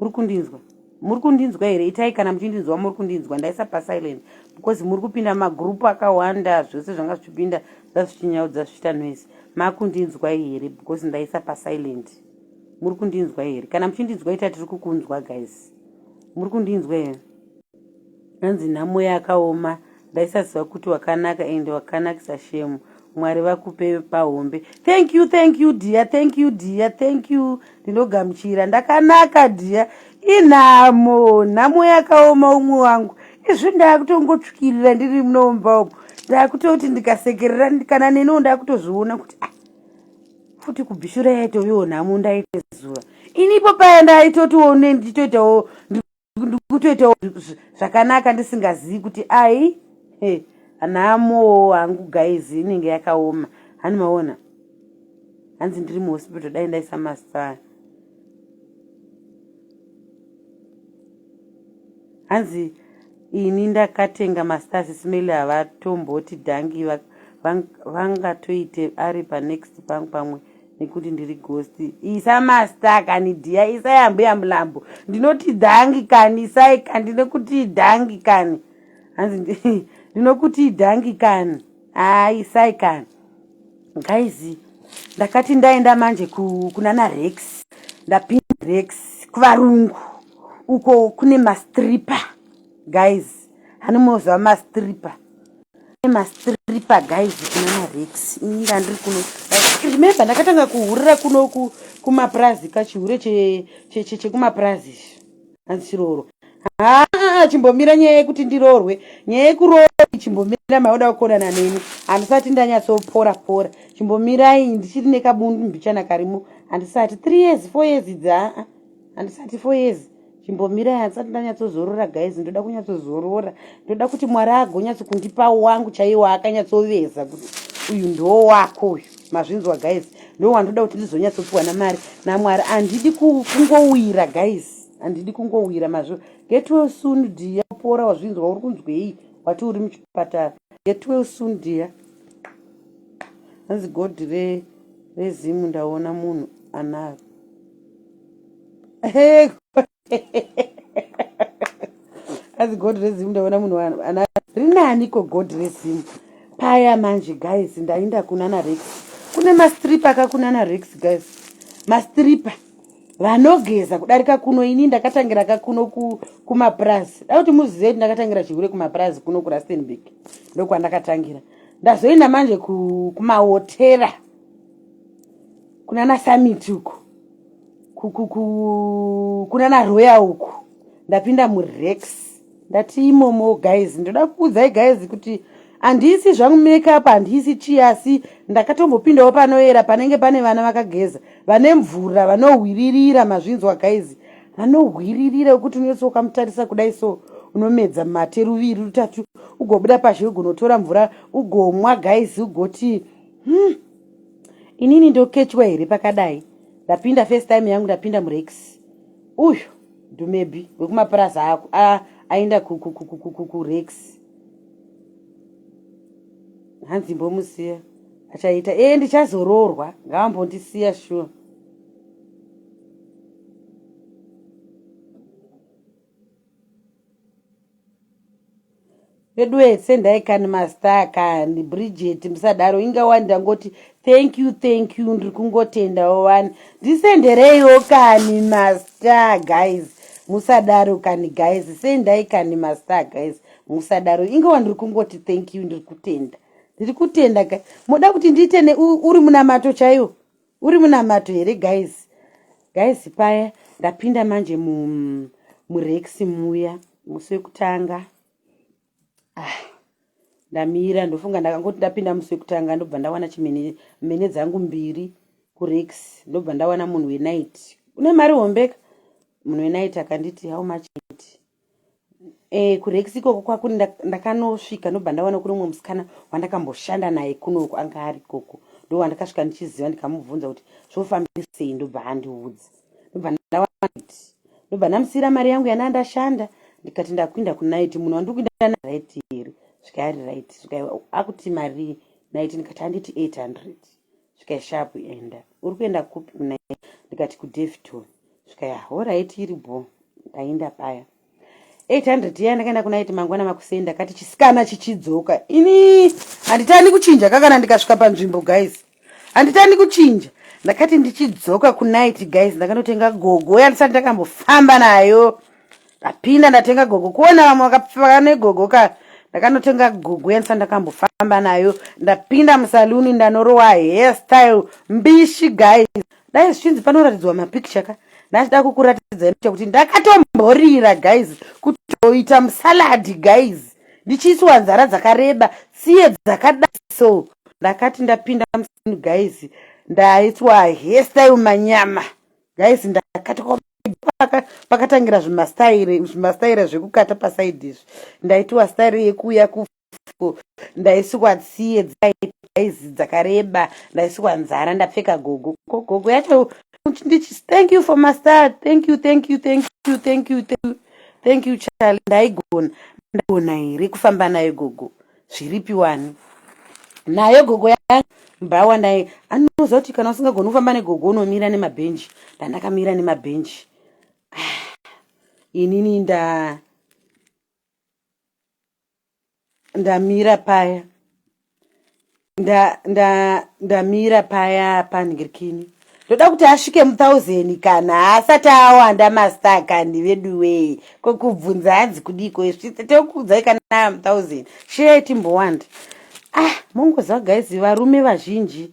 muri kundinzwa? Muri kundinzwa here? Itai kana muchindinzwa. Muri kundinzwa? Ndaisa pasilent because muri kupinda magrupu akawanda, zvose zvanga zvichipinda zvazvichinyaudza, zvichiita noise. Makundinzwai here? Because ndaisa pasilent. Muri kundinzwa here? Kana muchindinzwa, ita tiri kukunzwa guys. Muri kundinzwa here? Hanzi nhamo yakaoma, ndaisaziva kuti wakanaka ende wakanakisa shame. Mwari vakupe pahombe. Thank you, thank you dear, thank you dear, thank you, ndinogamuchira. Ndakanaka dear, inhamo, nhamo yakaoma umwe wangu. Izvi ndakutongotsvikirira ndiri munomba umo, ndakutoti ndikasekerera kana neniwo ndakutozviona kuti, ah, futi kubhishura yaitoviwo nhamo. Ndaite zuva inipo paya ndaitotiwo ndichitoitawo, ndikutoitawo zvakanaka ndisingazivi kuti ai, nhamo hangu guys inenge yakaoma. Hani maona? Hanzi ndiri muhospital, dai ndaisa mastar. Hanzi ini ndakatenga mastars smell, havatomboti dhangi, vangatoite ari panext pangu pamwe nekuti ndiri ghost. Isa mastar kani dear, isai ambuya mulambo. Ndinoti dhangi kani, isai kani, ndinokuti dhangi kani. Hanzi ndinokuti dhangi kani, hai, isai kani guys. Ndakati ndaenda manje kunana Rex, ndapinda Rex kuvarungu uko, kune mastripper guys. Hanomozva mastripper, mastripper guys, kunana Rex. Inga ndiri kuno, remember ndakatanga kuhurira kuno kumapurazi, kachihure chekumapurazi. Hanzi chiroorwa. Haa, chimbomira nyaya yekuti ndiroorwe, nyaya yekuroorwa chimbomira. Mauda kukonana neni, handisati ndanyatsopora pora, chimbomirai. Ndichiri nekabundu mbichana karimo, handisati 3 years, 4 years idzi, haa, handisati 4 years, chimbomirai. Handisati ndanyatsozorora guys, ndoda kunyatsozorora. Ndoda kuti Mwari agonyatso kundipa wangu chaiwo akanyatsoveza kuti uyu ndo wako uyu. Mazvinzwa guys? Ndo wandoda kuti ndizonyatsopiwa namari naMwari. Handidi kungowira guys, handidi kungowira mazvo. Get well soon dear, pora wazvinzwa. Uri kunzwei? Wati uri muchipatara. Get well soon dear. Hanzi god rezimu, ndaona munhu. anaro. Asi God rezimu ndaona munhu ana rinaniko God rezimu paya manje guys ndainda kunana Rex. Kune mastripa akakunana Rex guys. Mastripa vanogeza kudarika kuno. Ini ndakatangira ka kuno kumapurazi. Da kuti muzive kuti ndakatangira chihure kumapurazi kuno kuRustenburg, ndokwandakatangira. Ndazoenda manje kumahotera kunana Summit uku, kunana Royal uku. Ndapinda muRex, ndati imomo guys, ndoda kuudzai guys kuti handisi zvangu makeup, handisi chii, asi ndakatombopindawo panoera panenge pane vana vakageza, vane mvura, vanohwiririra. Mazvinzwa guys? Vanohwiririra wekuti unotsi ukamutarisa kudai so unomedza mate ruviri rutatu, ugobuda pazhe, ugonotora mvura, ugomwa guys, ugoti, inini ndokechwa here pakadai?" Ndapinda first time yangu, ndapinda muRex. Uyu Dumebi wekumapurazi ako aenda kuRex, hanzi mbomusiya achaita e ndichazoroorwa, ngavambondisiya sure. Veduwe, sendai kani mastar kani. Bridget, musadaro. Inga wani ndangoti thank you, thank you, ndiri kungotendawo wani. Ndisendereiwo kani mastar guys, musadaro kani guys. Sendai kani mastar guys, musadaro. Inga wani ndiri kungoti thank you, ndiri kutenda, ndiri kutenda guys. Moda kuti ndiite uri munamato chaiwo? Uri munamato here guys? Guys, paya ndapinda manje muRex muya musi wekutanga. Ah, ndamira, ndofunga ndakangoti ndapinda musi wekutanga, ndobva ndawana chimene mene dzangu mbiri kuRex. Ndobva ndawana munhu wenight une mari hombeka. Munhu wenight akanditi, "How much?" KuRex ikoko kwakuni ndakanosvika, ndobva ndawana kune umwe musikana wandakamboshanda naye kunoko, anga ari ikoko. Ndo wandakasvika ndichiziva, ndikamubvunza kuti zvofambisei, ndobva andiudza. Ndobva ndawana, ndobva ndamusiyira mari yangu yandaa ndashanda. Ndikati ndakuinda kunight, munhu wandiri kuinda right here? Svika ari right. Svika akuti mari night, ndikati handiti 800. Svika sharp, enda. Uri kuenda kupi kunight? Ndikati kuDaveyton. Svika ya, alright, iri bo. Ndaenda paya 800 iya, ndakaenda kunight. Mangwana makuseni ndakati chisikana chichidzoka. Ini handitani kuchinja kakana ndikasvika panzvimbo guys, handitani kuchinja. Ndakati ndichidzoka kunight guys, ndakanotenga gogo yandisati ndakambofamba nayo. Ndapinda, ndatenga gogo. Kuona vamwe vakapfeka negogo ka, ndakanotenga gogo yandisati ndakambofamba nayo. Ndapinda musaluni, ndanorowa hairstyle mbishi guys. Dai zvichinzi panoratidzwa mapicture ka, ndachida kukuratidzai kuti ndakatomborira guys, kutoita musaladi guys, ndichiiswa nzara dzakareba, tsiye dzakadai so. Ndakati ndapinda musaluni guys, ndaiswa hairstyle manyama guys. Ndakati pakatangira zvimastaira zvekukata pasaidi izvi, ndaitiwa stairi yekuuya ku, ndaiswa tsiye guys dzakareba, ndaiswa nzara, ndapfeka gogo. Gogo yacho ndichi, "Thank you for mastar, thank you, thank you, thank you, thank you, thank you, thank you, Charlie." Ndaigona, ndaigona here kufamba nayo gogo? Zviripi wani nayo gogo yangu mbhawa? Ndai anoziva kuti kana usingagoni kufamba negogo unomira nemabhenji. Ndandakamira nemabhenji. Inini ndamira paya, ndamira paya panhingirikini. Ndoda kuti asvike mu1000 kana asati awanda mastar kani. Veduwee, kokubvunza hanzi kudiko? Tokuudzai kana mu1000. Share timbowanda. Ah, mongoziva guys, varume vazhinji,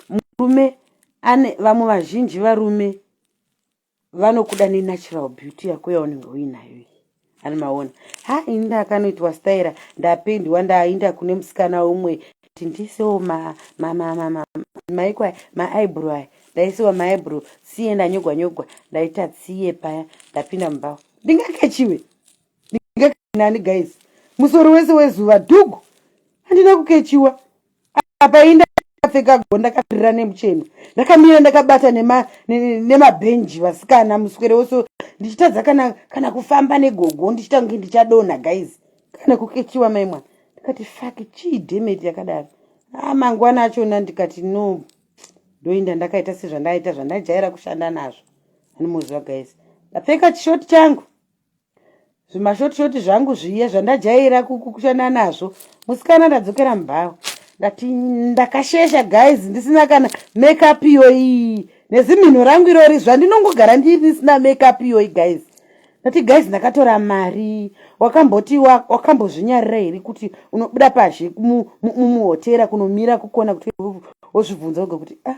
murume ane vamwe vazhinji, varume vanokuda nenatural beauty yako yaunenge uinayo iyi. Ani maona ha, ini ndakanoitwa staira, ndapendwa, ndainda kune musikana umwe kuti ndiisewo maikwa maeyebrow aya. Ndaisiwa maeyebrow, tsiye ndanyogwa nyogwa, ndaita tsiye paya. Ndapinda mubhawa, ndingakechiwe ndinganani guys? Musoro wese wezuva dhugu, handina kukechiwa. Apa inda ndakapfeka go, ndakapirira nemucheno, ndakamira ndakabata nemabhenji vasikana, muswere wose ndichitadza kana kufamba negogo, ndichita kunge ndichadonha guys, kana kukechiwa mai mwana. Ndikati, "Fuck, chii dhemeti yakadaro?" A, mangwana achona ndikati, "No." Ndoinda ndakaita sezvandaita zvandajaira kushanda nazvo. Animoziva guys. Ndapfeka chishoti changu. Zvimashoti shoti zvangu zviye zvandajaira kushanda nazvo. Musikana ndadzokera mubhawa. Ndati ndakashesha guys ndisina kana makeup iyoyi. Nezimhino rangu irori zvandinongogara ndisina makeup iyoyi guys. Ndati guys ndakatora mari wakamboti wakambozvinyarira here kuti unobuda pazhe mumuhotera kunomira kukona kuti wozvibvunza woga kuti ah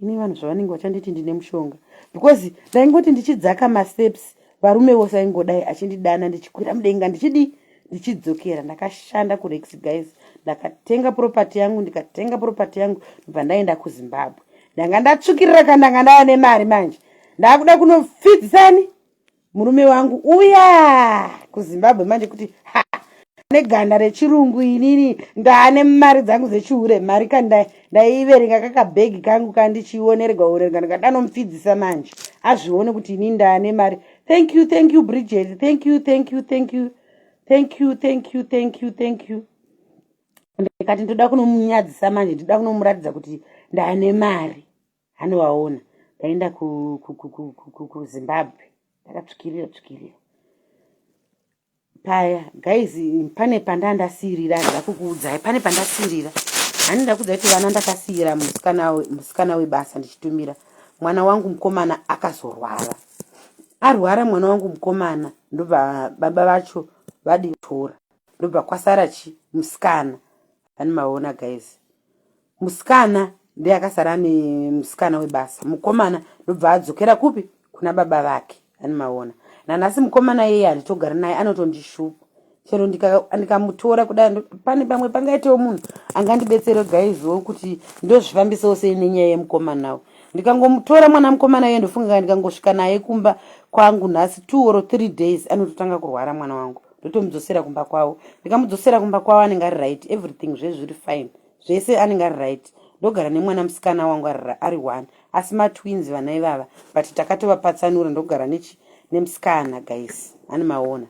ini vanhu zvavanenge vachanditi ndine mushonga because ndaingoti ndichidzaka masteps varume vose aingodai achindidana ndichikwira mudenga ndichidii ndichidzokera ndakashanda kurex guys ndakatenga property yangu ndikatenga property yangu ndobva ndaenda kuzimbabwe ndanga ndatsvukirira ka ndanga ndava nemari manje ndakuda kunopfidzisani murume wangu uya kuzimbabwe manje kuti ha neganda rechirungu inini ndaane mari dzangu dzechihure mari ka ndaiverenga kakabhegi kangu kandichionererwa onererwa ndikadanomupfidzisa manje azvione kuti inini ndaane mari. Thank you, thank you Bridget, thank you, thank you, thank you, thank you, thank you, thank you, thank you. Ndikati ndoda kunomunyadzisa manje, ndoda kunomuratidza kuti ndaane mari. Anovaona ndaenda kuZimbabwe ndakatsvikirira tsvikirira paya guys. Pane pandandasiyirira, handida kukuudzai pane pandasiyirira. Handida kuudzai kuti vana ndakasiyira musikana webasa ndichitumira mwana wangu mukomana. Akazorwara, arwara mwana wangu mukomana, ndobva baba vacho vaditora, ndobva kwasara chi musikana. Ani maona guys, musikana ndiye akasara nemusikana webasa, mukomana ndobva adzokera kupi? Kuna baba vake. Ani maona, nanhasi mukomana iyeye handitogara naye, anotondishupa chero ndikamutora kudai. Pane pamwe pangaitewo munhu angandibetsere guyswo kuti ndozvifambisawo sei nenyaya yemukomanawo. Ndikangomutora mwana mukomana iye, ndofunga ndikangosvika naye kumba kwangu nhasi, 2 or 3 days anototanga kurwara mwana wangu, ndotomudzosera kumba kwavo. Ndikamudzosera kumba kwavo anenge ari right, everything zvese zviri fine, zvese anenge ari right. Ndogara nemwana musikana wangu ari one, asi matwins vana ivava, but takatovapatsanura. Ndogara nechi nemusikana guys, ani maona.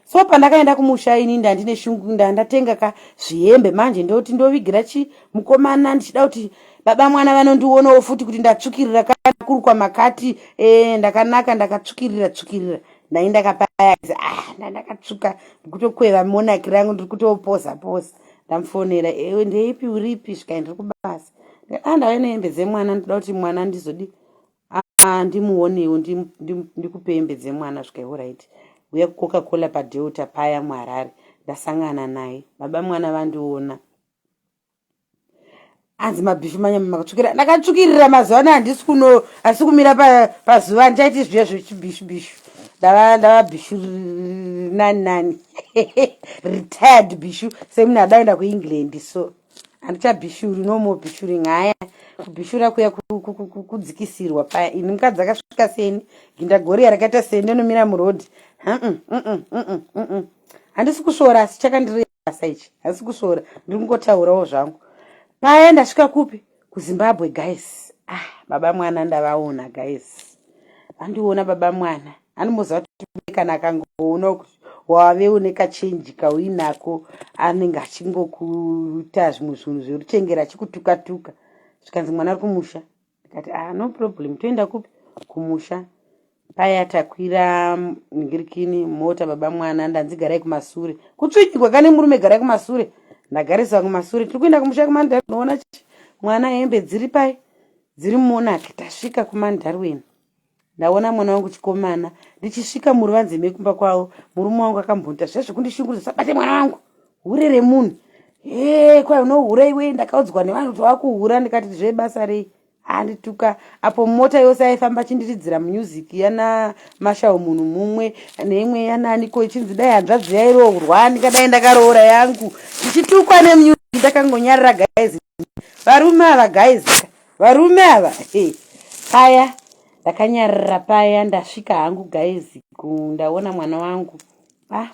So pandakaenda kumusha ini ndandine shungu, ndandatenga ka zvihembe manje, ndoti ndovigira chi mukomana, ndichida kuti baba mwana vanondionawo futi kuti ndatsvukirira kurukwa makati ndakanaka, ndakatsvukirira tsvukirira. Ndai ndakapaya, ah, ndandakatsvuka, ndikutokweva monaki rangu, ndiri kutopoza poza. Ndamufonera, "Ewe, ndeipi, uripi?" Svikai, "Ndiri kubasa." Ah, ndauya nehembe dzemwana, ndoda kuti mwana ndizodi ndimuonewo, ndikupe hembe dzemwana. Svikai, "Alright, uya kuCoca Cola paDelta paya muHarare." Ndasangana naye, baba mwana vandiona, anzi, "Mabhishu manyama makatsvukira." Ndakatsvukirira mazuva ano, handisi kuno, handisi kumira pazuva, handichaiti zviya zvechibhishu bhishu. Ndava bhishu nani nani, retired bhishu, semunhu adaenda kuEngland. So handichabhishuri, no more bhishuring. Haya, kubhishura kuya kudzikisirwa paya. Ini mukadzi akasvika seni, gindagoriya rakaita seni, ndonomira murodhi. Handisi kusvora, asi chakandirasa ichi, handisi kusvora, ndiri kungotaurawo zvangu. Paya ndasvika kupi? KuZimbabwe guys. Ah, baba mwana ndavaona guys, vandiona baba mwana. Anomoziva kuti kana akangoona kuti wave une kachenji kauinako, anenge achingokuita zvimwe zvinhu zveruchengera, achikutuka-tuka. Zvikanzi, "Mwana ari kumusha." Ndikati, "Ah, no problem, toenda kupi?" Kumusha. Paya takwira ngirikini mota, baba mwana ndanzi, "Garai kumasure." Kutsvinyigwa kane murume, "Garai kumasure." Ndagarisa kumasure, tiri kuenda kumusha kuMandarnoona mwana, hembe dziri pai, dziri mumonaki. Tasvika kuMandarweni, ndaona mwana wangu chikomana. Ndichisvika muruvanze mekumba kwavo, murume wangu akambonita zviya zvekundishungurudza, "Sabate mwana wangu, hure remunhu." E, kwai, "Unohura iwe, ndakaudzwa nevanhu kuti wakuhura." Ndikati, "Zvebasa rei?" Andituka apo mota yose aifamba achindiridzira music yana Mashau, munhu mumwe neimwe yananiko, ichinzi dai hanzvadzi yairoorwa ndingadai ndakaroora yangu. Ndichitukwa nemusic, ndakangonyarara guys. Varume ava guys, varume ava. Paya ndakanyarara paya, ndasvika hangu guys, ndaona mwana wangu. Ah,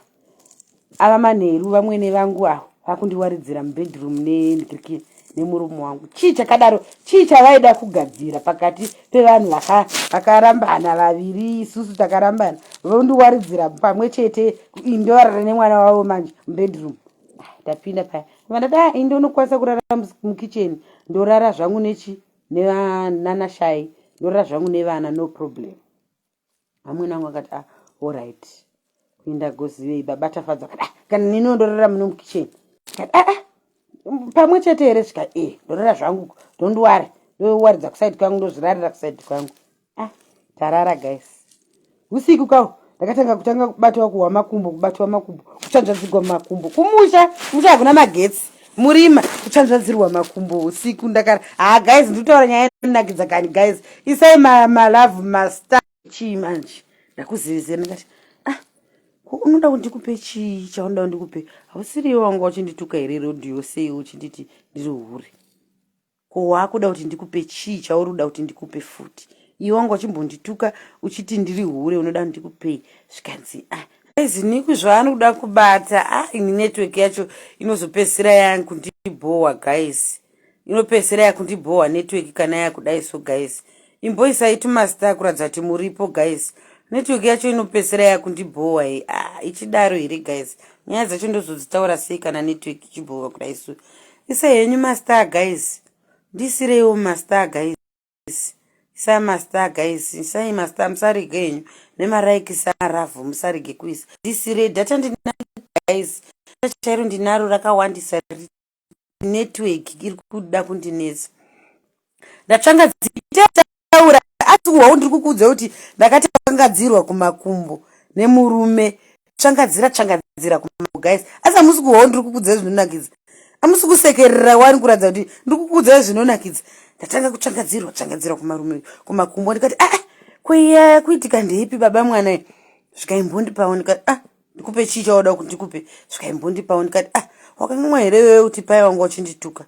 ava manheru, vamwene vangu avo vakundiwaridzira mubedroom nemurume wangu. Chii chakadaro? Chii chavaida kugadzira pakati pevanhu vakarambana vaviri? Isusu takarambana, vondiwaridzira pamwe chete, ndovarara nemwana wavo manje mubedroom. Ah, ndapinda paya, vandati, "Ah, indonokwanisa kurara mukicheni, ndorara zvangu nechi." Nanashai ndorara zvangu nevana, no problem. Amwene angu akati, "Ah, allright, kuenda gozivei baba Tafadzwa." Akati, "Ah, kana niniwo ndorara muno mukicheni." Kati, "Aa, ah, pamwe chete here?" Svika e, ndorara zvangu, don't worry, ndowaridza kuside kwangu, ndozvirarira kuside kwangu. Ah, tarara guys. Usiku kawo ndakatanga kutanga kubatwa kuhwa makumbo, kubatwa makumbo, kutsvanzvadzirwa makumbo. Kumusha, kumusha hakuna magetsi, murima, kutsvanzvadzirwa makumbo usiku ndakara. Ha guys, ndikutaura nyaya inonakidza kani. Guys, isai malove, mastar. Chii manje? Ndakuzivisei. Ndikati, "Ah, ko unoda kuti ndikupe chii? Chaunoda kuti ndikupe? Hausiriwo wanga uchindituka here rodhiyo? Sei uchinditi ndiri hure? Ko waakuda kuti ndikupe chii? Chauri kuda kuti ndikupe futi? Iwe wanga uchimbondituka uchiti ndiri hure, unoda kuti ndikupei?" Zvikanzi, "Ah, ziniku zvaanoda kubata." Ah, ini network yacho inozopedzisira yakundibhowa guys, inopedzisira yakundibhowa network kana yakudai. So guys, imboisai tumastar kuratidza kuti muripo guys. Network yacho inopedzisira yakundibhowa i. Ah, ichidaro here guys? Nyaya dzacho ndozodzitaura sei kana network ichibhowa kudai? So isai henyu mastar guys, ndisireiwo mastar guys, isai mastar guys, isai mastar, musarege henyu nemalikes aravhu, musarege kuisa. Ndisirei data, ndina guys, chairo ndinaro rakawandisa. Network iri kuda kundinetsa. Ndatsvangadzitaura asi kuhwau ndiri kukuudza kuti ndakatangadzirwa kumakumbo nemurume, tsvangadzira tsvangadzira kumakumbo guys. Asi hamusi kuhwau, ndiri kukuudzai zvinonakidza. Hamusi kusekerera wani kuratidza kuti ndiri kukuudzai zvinonakidza. Ndatanga kutsvangadzirwa tsvangadzirwa kumarume, kumakumbo. Ndikati, "Aa, koiya kuitika ndeipi, baba mwana?" Zvikaimbondipawo. Ndikati, "Ah, ndikupe chii chauda kuti ndikupe?" Zvikaimbondipawo. Ndikati, "Ah, wakangamwa here iwewe kuti pai wanga uchindituka,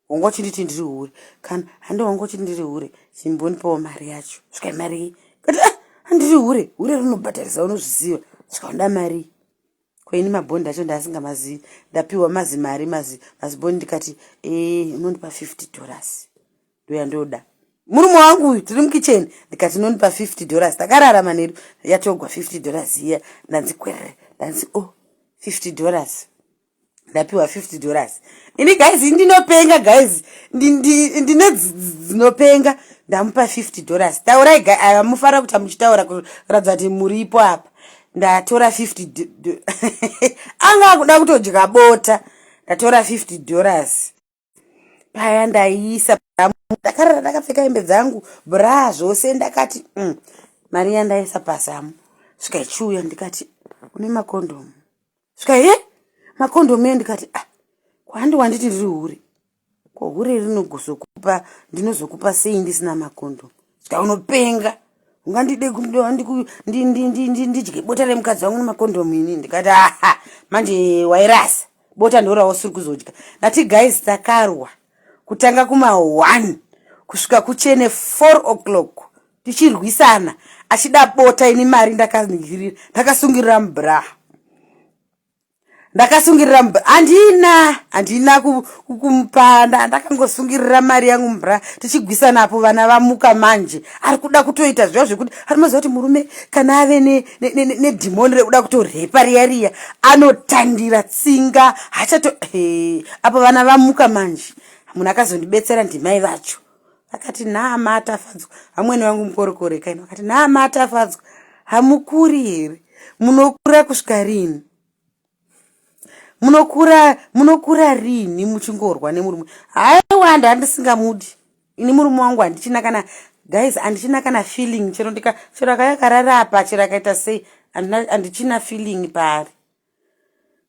wanga uchinditi ndiri hure? Kana handi wanga uchiti ndiri hure, chimbondipawo mari yacho." Svikai, "Mari?" Kati, "Ah, handiri hure, hure rinobhadharisa, unozviziva." Svika, "Mari koini mabhondi acho ndaasingamazivi, ndapiwa mazimari, mazibhondi." Ndikati, "E, unondipa $50, ndoyandoda." Murume wangu uyu, tiri mukicheni. Ndikati, "Unondipa $50." Takarara manheru, yatogwa $50 iya. Ndanzi kwerere, ndanzi o, oh, $50, ndapiwa $50 ini guys. Ndinopenga guys, ndine dzinopenga. Ndamupa $50. Taurai, mufanira kuti muchitaura kuratidza kuti muripo apa. Ndatora 50, anga akuda kutodya bota. Ndatora $50 paya, ndaiisa. Ndakarara ndakapfeka hembe dzangu, bra, zvose. Ndakati, mari yandaisa pazamu." Svika ichiuya, ndikati, "Une makondomu?" Svika, "He, makondomu e." Ndikati, "Ah, kwandi wanditi ndiri hure, ko hure rinogozokupa, ndinozokupa sei ndisina makondomu?" Svika, "Unopenga, ungandide ndidye bota remukadzi wangu nemakondomu ini?" Ndikati, "Aha, manje wairasa bota, ndorawo siri kuzodya." Ndati guys, takarwa kutanga kuma1 kusvika kuchene 4 o'clock tichirwisana, achida bota, ini mari ndakasungirira mubra, ndakasungirira, handina kumupa, ndakangosungirira mari yangu mubra, tichigwisanapo. Vana vamuka manje, ari kuda kutoita zviva zvekuti anomaziva kuti murume kana ave nedhimoni rekuda kutorepa riya riya, anotandira tsinga hachato. Apo vana vamuka manje, munhu akazondibetsera ndimai vacho. Vakati, "Nhama Tafadzwa," vamwene vangu mukorokore kaini. Vakati, "Nhama Tafadzwa, hamukuri here? Munokura kusvika rini? Munokura, munokura rini muchingorwa nemurume?" Haiwa, ndandisingamudi ini murume wangu. Handichina kana guys, handichina kana feeling. Chero ndika, chero akauya akarara apa, chero akaita sei, handichina feeling paari.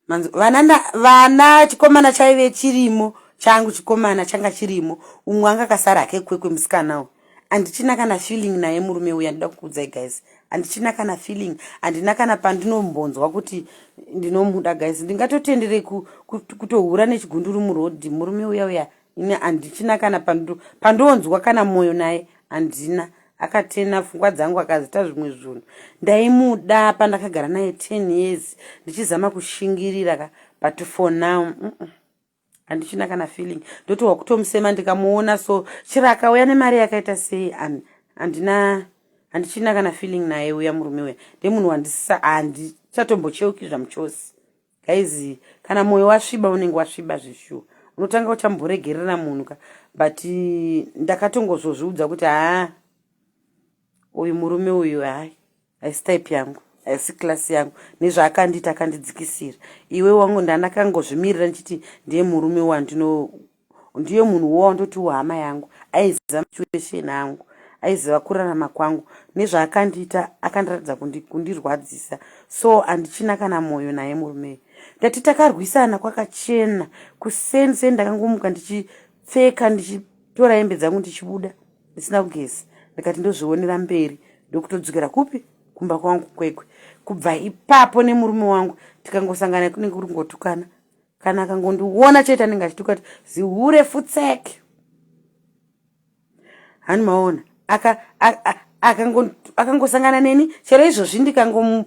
Vana, vana, chikomana chaive chirimo changu, chikomana changa chirimo, umwe anga akasara hake kwekwe, musikanawo. Handichina kana feeling naye murume uyu. Handida kukuudzai guys, handichina kana feeling, handina kana pandinombonzwa kuti ndinomuda guys. Ndingatotendere kutohura nechigunduru murodhi, murume uya uya. Ini handichina kana pandonzwa kana mwoyo naye, handina. Akatena pfungwa dzangu, akazita zvimwe zvinhu. Ndaimuda pandakagara naye 10 years, ndichizama kushingirira ka, but for now handichina kana feeling. Ndoti wakutomusema ndikamuona. So chero akauya nemari yakaita sei, handina, handichina kana feeling naye uya murume uya. Ndemunhu wandisa, handichatombocheuki zvamuchose guys. Kana mwoyo wasviba, unenge wasviba zveshuwa. Unotanga uchamboregerera munhu ka, but ndakatongozozviudza kuti haa, uyu murume uyu hai, haisi type yangu, haisi class yangu. Nezvaakandiita, akandidzikisira. Iwe wangu, ndandakangozvimirira ndichiti ndiye murume wandino, ndiye munhu wawandoti hama yangu, aiziva situation yangu, aiziva kurarama kwangu. Nezvaakandiita, akandiratidza kundirwadzisa, so handichina kana mwoyo naye murume. Ndati takarwisana kwakachena. Kuseni ndakangomuka ndichipfeka, ndichitora hembe dzangu, ndichibuda ndisina kugeza. Ndikati ndozvionera mberi, ndokutodzokera kupi? Kumba kwangu Kwekwe. Kubva ipapo nemurume wangu tikangosangana, kunenge kuri kungotukana. Kana akangondiona chete, anenge achituka kuti zihure, futseke. Hani maona, akangosangana neni chero izvozvi, ndikango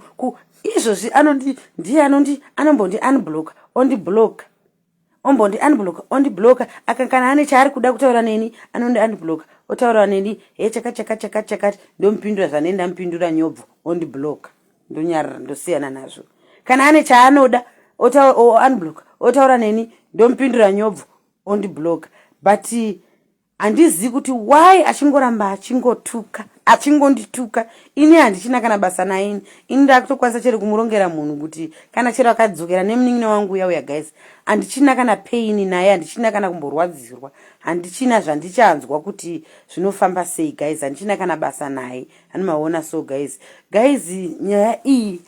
izvozvi anondi, ndiye anondi, anombondi unblock, ondiblock, ombondi unblock, ondiblock. Kana ane chaari kuda kutaura neni, anondi unblock, otaura neni, he, chakati chakati chakati chakati, ndomupindura zvanei, ndamupindura nyobvo, ondiblock, ndonyarara, ndosiyana nazvo. Kana ane chaanoda, unblock, otaura neni, ndomupindura nyobvo, ondiblock. But handizivi kuti why achingoramba achingotuka, achingondituka. Ini handichina kana basa naini. Ini ndakutokwanisa chero kumurongera munhu kuti kana chero akadzokera nemunin'ina wangu uya uya, guys, handichina kana pain naye, handichina kana kumborwadzirwa, handichina zvandichanzwa kuti zvinofamba sei. Guys, handichina kana basa naye, anomaona. So guys, nyaya iyi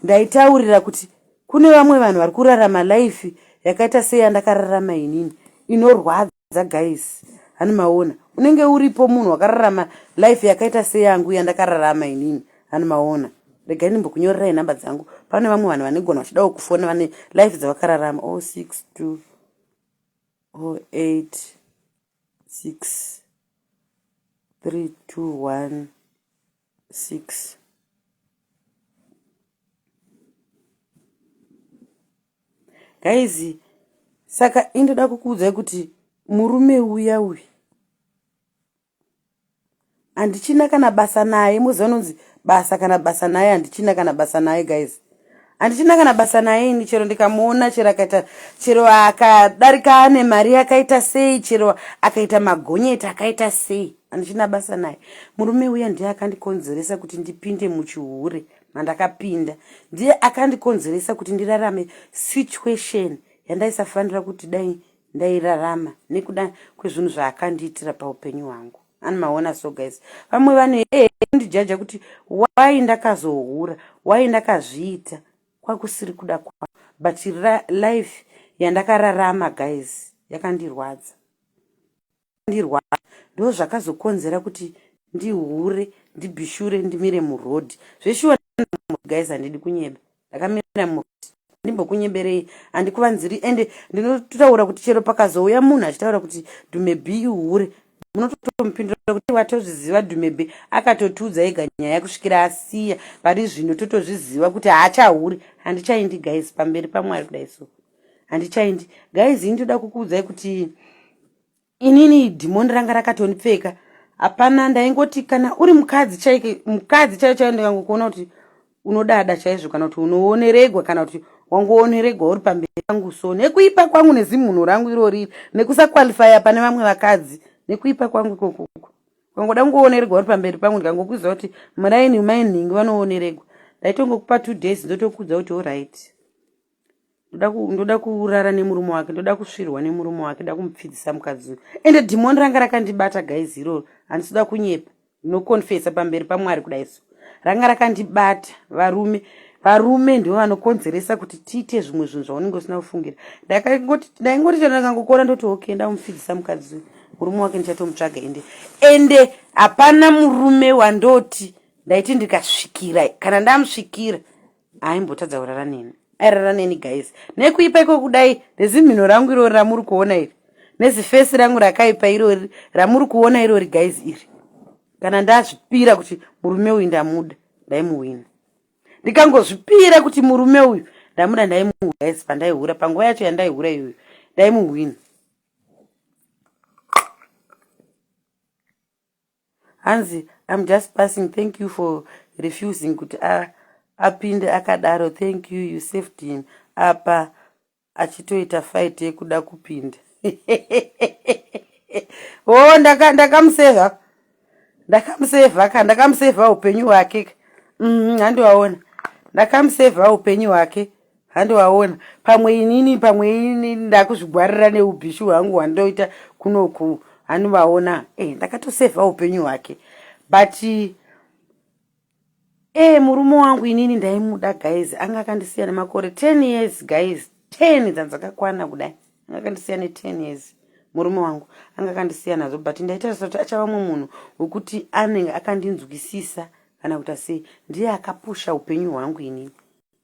ndaitaurira kuti kune vamwe vanhu vari kurarama life yakaita seyandakararama inini, inorwadza guys. Hani maona, unenge uripo munhu wakararama life yakaita seyangu yandakararama inini. Hani maona, regai ndimbokunyorerai nhamba dzangu. Pane vamwe vanhu vanegona vachidawo kufona, vane life dzavakararama. 062 08 6 3 2 1 6. Guys, saka indoda kukuudzai kuti murume uya uyu handichina kana basa naye. Muziva unonzi basa, kana basa naye, handichina kana basa naye. Guys, handichina kana basa naye ini. Chero ndikamuona, chero akaita, chero akadarika ane mari yakaita sei, chero akaita magonyeti akaita sei, handichina basa naye. Murume uya ndiye akandikonzeresa kuti ndipinde muchihure mandakapinda, ndiye akandikonzeresa kuti ndirarame situation yandaisafanira kuti dai ndairarama, nekuda kwezvinhu zvaakandiitira paupenyu hwangu. Ani maona? So guys, vamwe vanhu ndijaja kuti wai ndakazohura, wai ndakazviita, kwakusiri kuda kwangu, but life yandakararama, guys, yakandirwadza, ndirwadza. Ndo zvakazokonzera kuti ndihure, ndibhishure, ndimire murodhi zveshuwa. Guys, handidi kunyeba, ndakamira murodhi. Ndimbokunyeberei, handikuvanziri. Ende ndinototaura kuti chero pakazouya munhu achitaura kuti Dhume B ihure, munototomupindura kuti watozviziva, Dhume B akatotiudza ega nyaya kusvikira asiya. Pari zvino totozviziva kuti haachahuri. Handichaindi, guys, pamberi paMwari kudai so, handichaindi. Guys, ini toda kukuudzai kuti inini dhimoni ranga rakatondipfeka. Hapana, ndaingoti kana uri mukadzi chaike, mukadzi chaiyo chaiyo, ndikangokuona kuti unodada chaizvo, kana kuti unooneregwa, kana kuti wangooneregwa uri pamberi pangu, so nekuipa kwangu nezimunhu rangu irori, nekusaqualifya pane vamwe vakadzi, nekuipa kwangu ikokoko, ukangoda kungooneregwa uri pamberi pangu, ndikangokuziva kuti muraini mainhingi vanooneregwa, ndaitongokupa 2 days, ndotokudza kuti alright, ndoda kurara nemurume wake, ndoda kusvirwa nemurume wake, ndoda kumupfidzisa mukadzi uyu. Ende dhimoni ranga rakandibata, guys, iroro handisi kunyepa, ndinokonfesa pamberi paMwari kudai so, ranga rakandibata. Varume ndivo vanokonzeresa kuti tiite zvimwe zvinhu zvaunenge usina kufungira. Ndaingoti chero ndakangokora, ndoti okay, ndamupfidzisa mukadzi uyu, murume wake ndichatomutsvaga. Ende hapana murume wandoti ndaiti ndikasvikira, kana ndamusvikira, aimbotadza kurara neni. Airara neni, guys, nekuipa iko kudai, nezimhino rangu irori ramuri kuona iri, nezifesi rangu rakaipa irori ramuri kuona irori, guys, iri. Kana ndazvipira kuti murume uyu ndamuda, ndaimuhwina. Ndikangozvipira kuti murume uyu ndamuda, ndaimuhwina, guys. Pandaihura, panguva yacho yandaihura iyoyo, ndaimuhwina. Hanzi, "I'm just passing. Thank you for refusing kuti apinde akadaro. Thank you, you saved him." Apa achitoita fight yekuda kupinda. O oh, ndakamusevha, ndakamusevha ka, ndakamusevha upenyu hwake ka. Handiwaona, ndakamusevha upenyu hwake, handiwaona. Pamwe inini, pamwe inini ndakuzvigwarira neubhishu hwangu hwandoita kunoku, handivaona. Ndakatosevha upenyu hwake, but murume wangu inini ndaimuda, guys. Anga akandisiya nemakore 10 years, guys, 10 dzanzakakwana kudai. Anga akandisiya ne10 years murume wangu, anga akandisiya nazvo, but ndaitarisa kuti achava mumwe munhu wekuti anenge akandinzwisisa kana kuti sei. Ndiye akapusha upenyu hwangu inini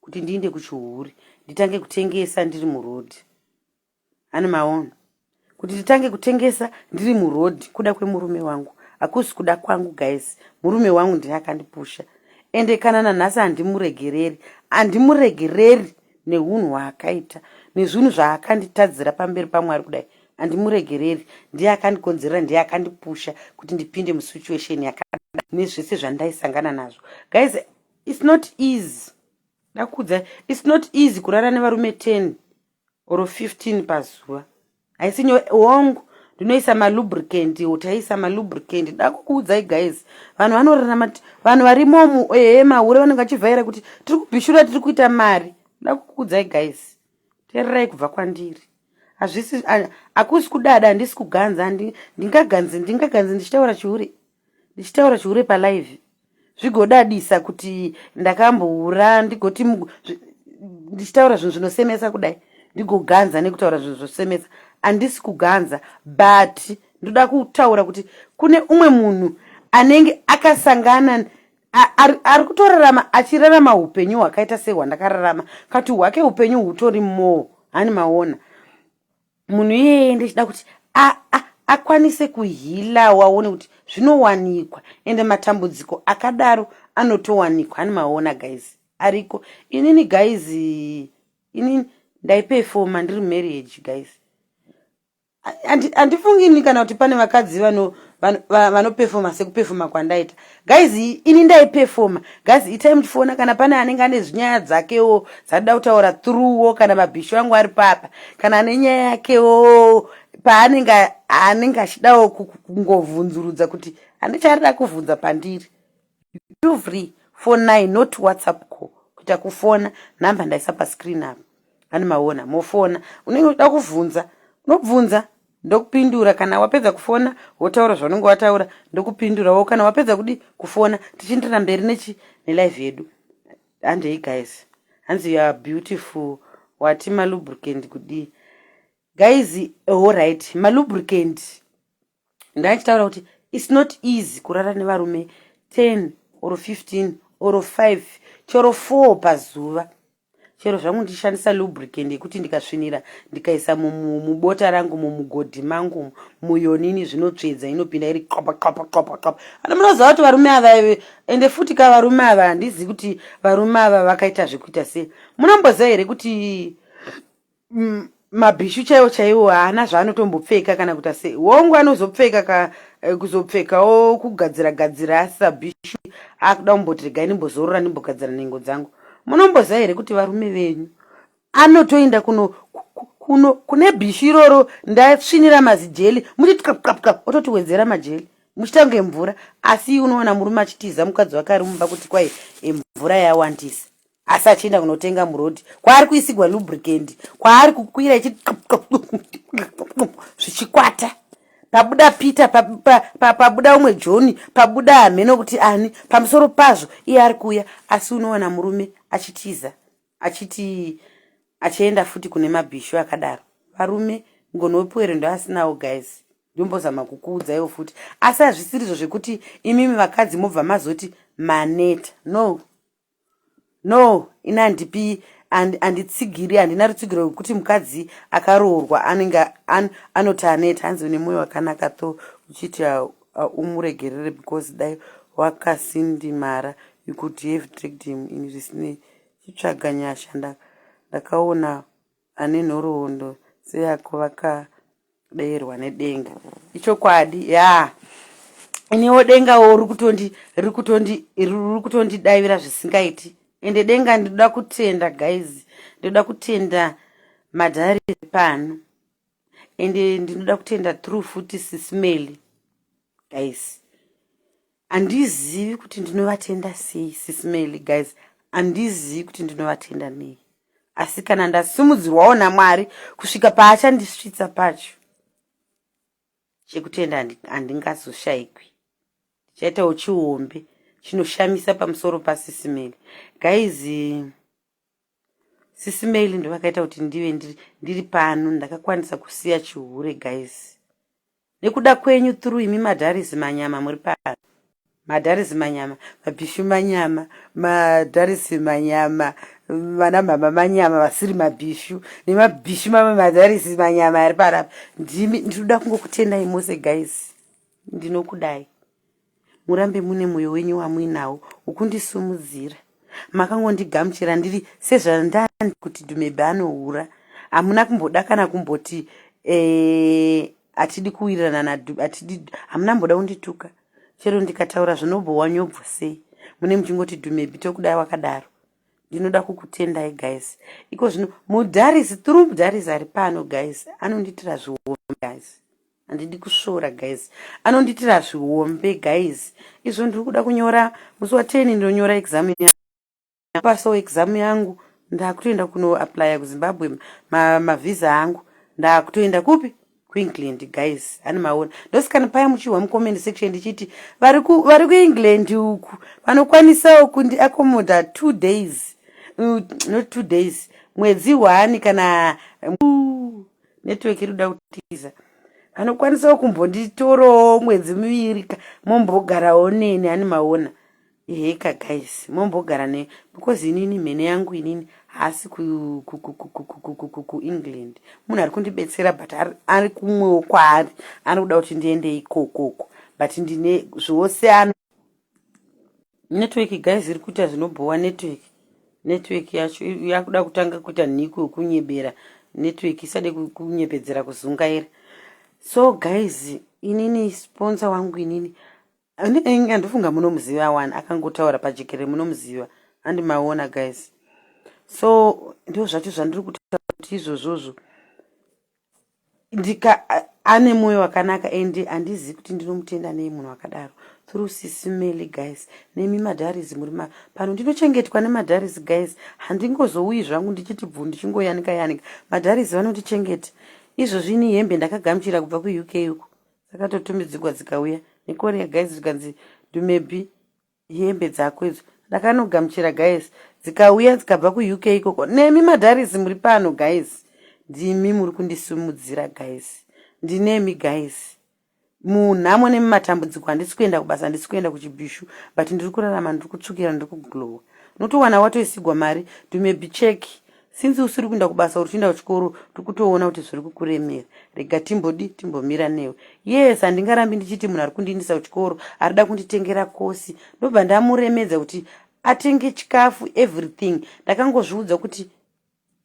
kuti ndiinde kuchihure, nditange kutengesa ndiri murodhi. Ani maona kuti nditange kutengesa ndiri murodhi kuda kwemurume wangu, hakusi kuda kwangu, guys. Murume wangu ndiye akandipusha, ende kana nanhasi handimuregereri, handimuregereri neunhu hwaakaita nezvinhu zvaakanditadzira pamberi paMwari. Kudai handimuregereri. Ndiye akandikonzerera, ndiye akandipusha kuti ndipinde musituation yakada nezvese zvandaisangana nazvo. Guys, it's not easy, ndakudza, it's not easy kurara nevarume 10 or 15 pazuva, haisi nyore. Hongu, ndinoisa malubricant, taisa malubricant. Da kukuudzai, guys, vanhu vanorarama, vanhu varimomu, ehe, mahure vanenge vachivhaira kuti tiri kubhishura, tiri kuita mari. Da kukuudzai, guys, teererai kubva kwandiri, hazvisi, hakusi kudada, handisi kuganza. Ndingaganzi, ndingaganzi ndichitaura chihure, ndichitaura chihure palive, zvigodadisa kuti ndakamboura, ndigoti ndichitaura zvinhu zvinosemesa kudai, ndigoganza nekutaura zvinhu zvinosemesa? Handisi kuganza, but ndoda kutaura kuti kune umwe munhu anenge akasangana, ari kutorarama, achirarama upenyu hwakaita sehwandakararama, kati hwake upenyu hutori more. Hani maona munhu iyeye, ndichida kuti akwanise kuheala, waone kuti zvinowanikwa, ende matambudziko akadaro anotowanikwa. Hani maona, guys, ariko. Inini, guys, inini ndaipefoma ndiri marriage, guys. Handifungini kana kuti pane vakadzi vanopefoma sekupefoma kwandaita, guys. Ini ndaipefoma, guys. Itai muchifona kana pane anenge ane zvinyaya dzakewo dzanoda kutaura throughwo, kana mabhishu angu ari papa, kana ane nyaya yakewo paanenge anenge achidawo kungovhunzurudza kuti ane chaarida kuvhunza pandiri, feel free, fonai, not WhatsApp call, kuita kufona. Nhamba ndaisa pascreen apa, ani maona, mofona. Unenge uchida kuvhunza, unobvunza, ndokupindura. Kana wapedza kufona, wotaura zvaunenge wataura, ndokupindurawo. Kana wapedza kudi kufona, tichienderera mberi nechi nelive yedu. Handei, guys. Hanzi, "You are beautiful." Wati malubricant kudii, guys? Allright, malubricant ndachitaura kuti it's not easy kurara nevarume 10 or 15 or 5, chero 4 pazuva. Chero zvangu ndichishandisa lubricant yekuti ndikasvinira, ndikaisa mubota rangu, mumugodhi mangu, muyonini, zvinotsvedza, inopinda iri qopa qopa qopa qopa. Ano munoziva kuti varume ava, ende futi ka, varume ava, handizivi kuti varume ava vakaita zvekuita sei. Munomboziva here kuti mabhishu chaiwo chaiwo haana zvaanotombopfeka kana kuita sei? Hongu, anozopfeka ka, kuzopfekawo kugadzira gadzira, asi bhishu akuda kumboti regai ndimbozorora, ndimbogadzira nhengo dzangu. Munomboziva here kuti varume venyu anotoenda kuno kuno kune bhishu iroro, ndatsvinira mazijeli, muchiti kapkapkap, ototiwedzera majeli, muchitange mvura, asi unoona murume achitiza mukadzi wake ari mumba kuti kwai mvura yawandisa, asi achienda kunotenga murodhi kwaari kuisigwa lubricant, kwaari kukwira ichi zvichikwata, pabuda Peter, pabuda umwe John, pabuda hameno kuti ani pamusoro pazvo, iye ari kuuya, asi unowana murume achitiza, achiti achienda futi kune mabhishu akadaro. Varume ngonopwere ndo asinawo, guys, ndombozama kukuudzaiwo futi, asi hazvisirizvo zvekuti imimi vakadzi mobva mazoti maneta. No, no, ini handipi, handitsigiri, handina rutsigiro rwekuti mukadzi akaroorwa anenge anoti aneta. Hanzi, "Une mwoyo wakanaka tho uchiti umuregerere because dai wakasindimara, you could have dragged him in zvisine." Chitsvaga nyasha. Ndakaona ane nhoroondo seyako vakaderwa nedenga. Ichokwadi ya, iniwo dengawo riri kutondidavira zvisingaiti. Ende denga ndinoda kutenda, guys, ndinoda kutenda madhari pano. Ende ndinoda kutenda through futi Sismeli guys. Handizivi kuti ndinovatenda sei Sismeli guys, handizivi kuti ndinovatenda nei, asi kana ndasimudzirwawo naMwari kusvika paachandisvitsa pacho, chekutenda handingazoshaikwi. Ndichaitawo chihombe chinoshamisa pamusoro paSisimeli guys. Sisimeli ndovakaita kuti ndive ndiri pano. Ndakakwanisa kusiya chihure guys nekuda kwenyu, through imi madharisi manyama muri pano, madharisi manyama, mabhishu manyama, madharisi manyama, vana mhama manyama vasiri mabhishu nemabhishu mamwe madharisi manyama ari panapa. Ndimi ndinoda kungokutendai mose guys, ndinokudai. Murambe mune mwoyo wenyu wamuinawo wokundisumudzira. Makangondigamuchira ndiri sezvandandi kuti Dhumebhi anohura. Hamuna kumboda kana kumboti hatidi kuwirirana, hatidi. Hamuna mboda kundituka. Chero ndikataura zvinobhowa nyobvo sei, mune muchingoti, "Dhumebhi, tokuda wakadaro." Ndinoda kukutendai guys. Iko zvino mudharisi, through mudharisi ari pano guys, anondiitira zvihombe guys. Handidi kusvora guys, anondiitira zvihombe guys. Izvo ndiri kuda kunyora musi wa10, ndinonyora exam, pasawo exam yangu. Ndakutoenda kunoaplya kuZimbabwe mavhisa angu. Ndakutoenda kupi? KuEngland guys, ani maona. Ndosikana paya muchihwa mucomment section ndichiti vari kuEngland uku vanokwanisawo kundiaccommodate 2 days, not 2 days, mwedzi 1 kana network iri kuda kutiza, vanokwanisawo kumbonditorawo mwedzi 2, mombogarawo neni. Ani maona heka guys, mombogara ne, because inini mhene yangu inini haasi kuEngland. Munhu ari kundibetsera, but ari kumwewo kwaari, ari kuda kuti ndiende ikokoko, but ndine zvose ano. Network guys iri kuita zvinobhowa. Network yacho yakuda kutanga kuita nhiko yekunyebera. Network isade kunyepedzera kuzungaira. So guys, inini sponsor wangu inini andifunga munomuziva wani, akangotaura pajekerere, munomuziva, handi maona guys? So ndo zvacho zvandiri kutaura kuti izvozvozvo ndika ane mwoyo wakanaka, ende handizivi kuti ndinomutenda nei munhu wakadaro. Through Sisimeli guys, nemi madharisi muri pano, ndinochengetwa nemadharisi guys. Handingozouyi zvangu ndichiti bvu, ndichingoyanika yanika. Madharisi vanondichengeta. Izvozvi ini hembe ndakagamuchira kubva kuUK uko, dzakatotumidzigwa dzikauya nekorea guys, zvikanzi, "Dumebi, hembe dzako idzo." Ndakanogamuchira guys, dzikauya dzikabva kuUK ikoko. Nemi madharisi muri pano guys, ndimi muri kundisimudzira guys. Ndinemi guys munhamo nemumatambudziko. Handisi kuenda kubasa, handisi kuenda kuchibhishu, but ndiri kurarama, ndiri kutsvukira, ndiri kuglowa. Unotowana watoisigwa mari, "Dumebi, check, since usiri kuenda kubasa, uri kuenda kuchikoro, tiri kutoona kuti zviri kukuremera, rega timbodi timbomira newe." Yes, handingarambi ndichiti munhu ari kundiindisa kuchikoro, arida kunditengera kosi, ndobva ndamuremedza kuti atenge chikafu, everything. Ndakangozviudza kuti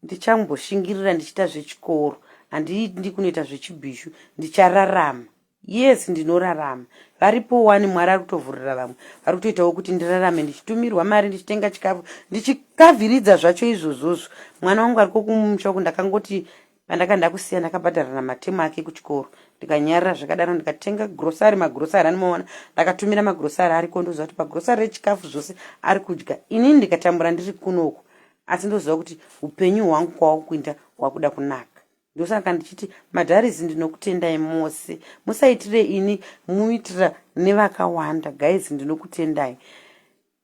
ndichamboshingirira ndichiita zvechikoro, handindi kunoita zvechibhishu, ndichararama. Yes, ndinorarama. Varipo wani, Mwari ari kutovhurira vamwe vari kutoitawo kuti ndirarame, ndichitumirwa mari, ndichitenga chikafu, ndichikavhiridza zvacho izvozvozvo. Mwana wangu ariko kumusha uku, ndakangoti pandaka ndakusiya, ndakabhadharana matemu ake kuchikoro, ndikanyarira zvakadaro, ndikatenga grocery, magrocery animoona, ndakatumira magrocery ariko. Ndoziva kuti pagrocery rechikafu zvose ari kudya. Inini ndikatambura ndiri kunoku, asi ndoziva kuti upenyu hwangu kwawakuinda hwakuda kunaka. Ndosaka ndichiti madharisi, ndinokutendai mose. Musaitire ini, muitira nevakawanda guys. Ndinokutendai.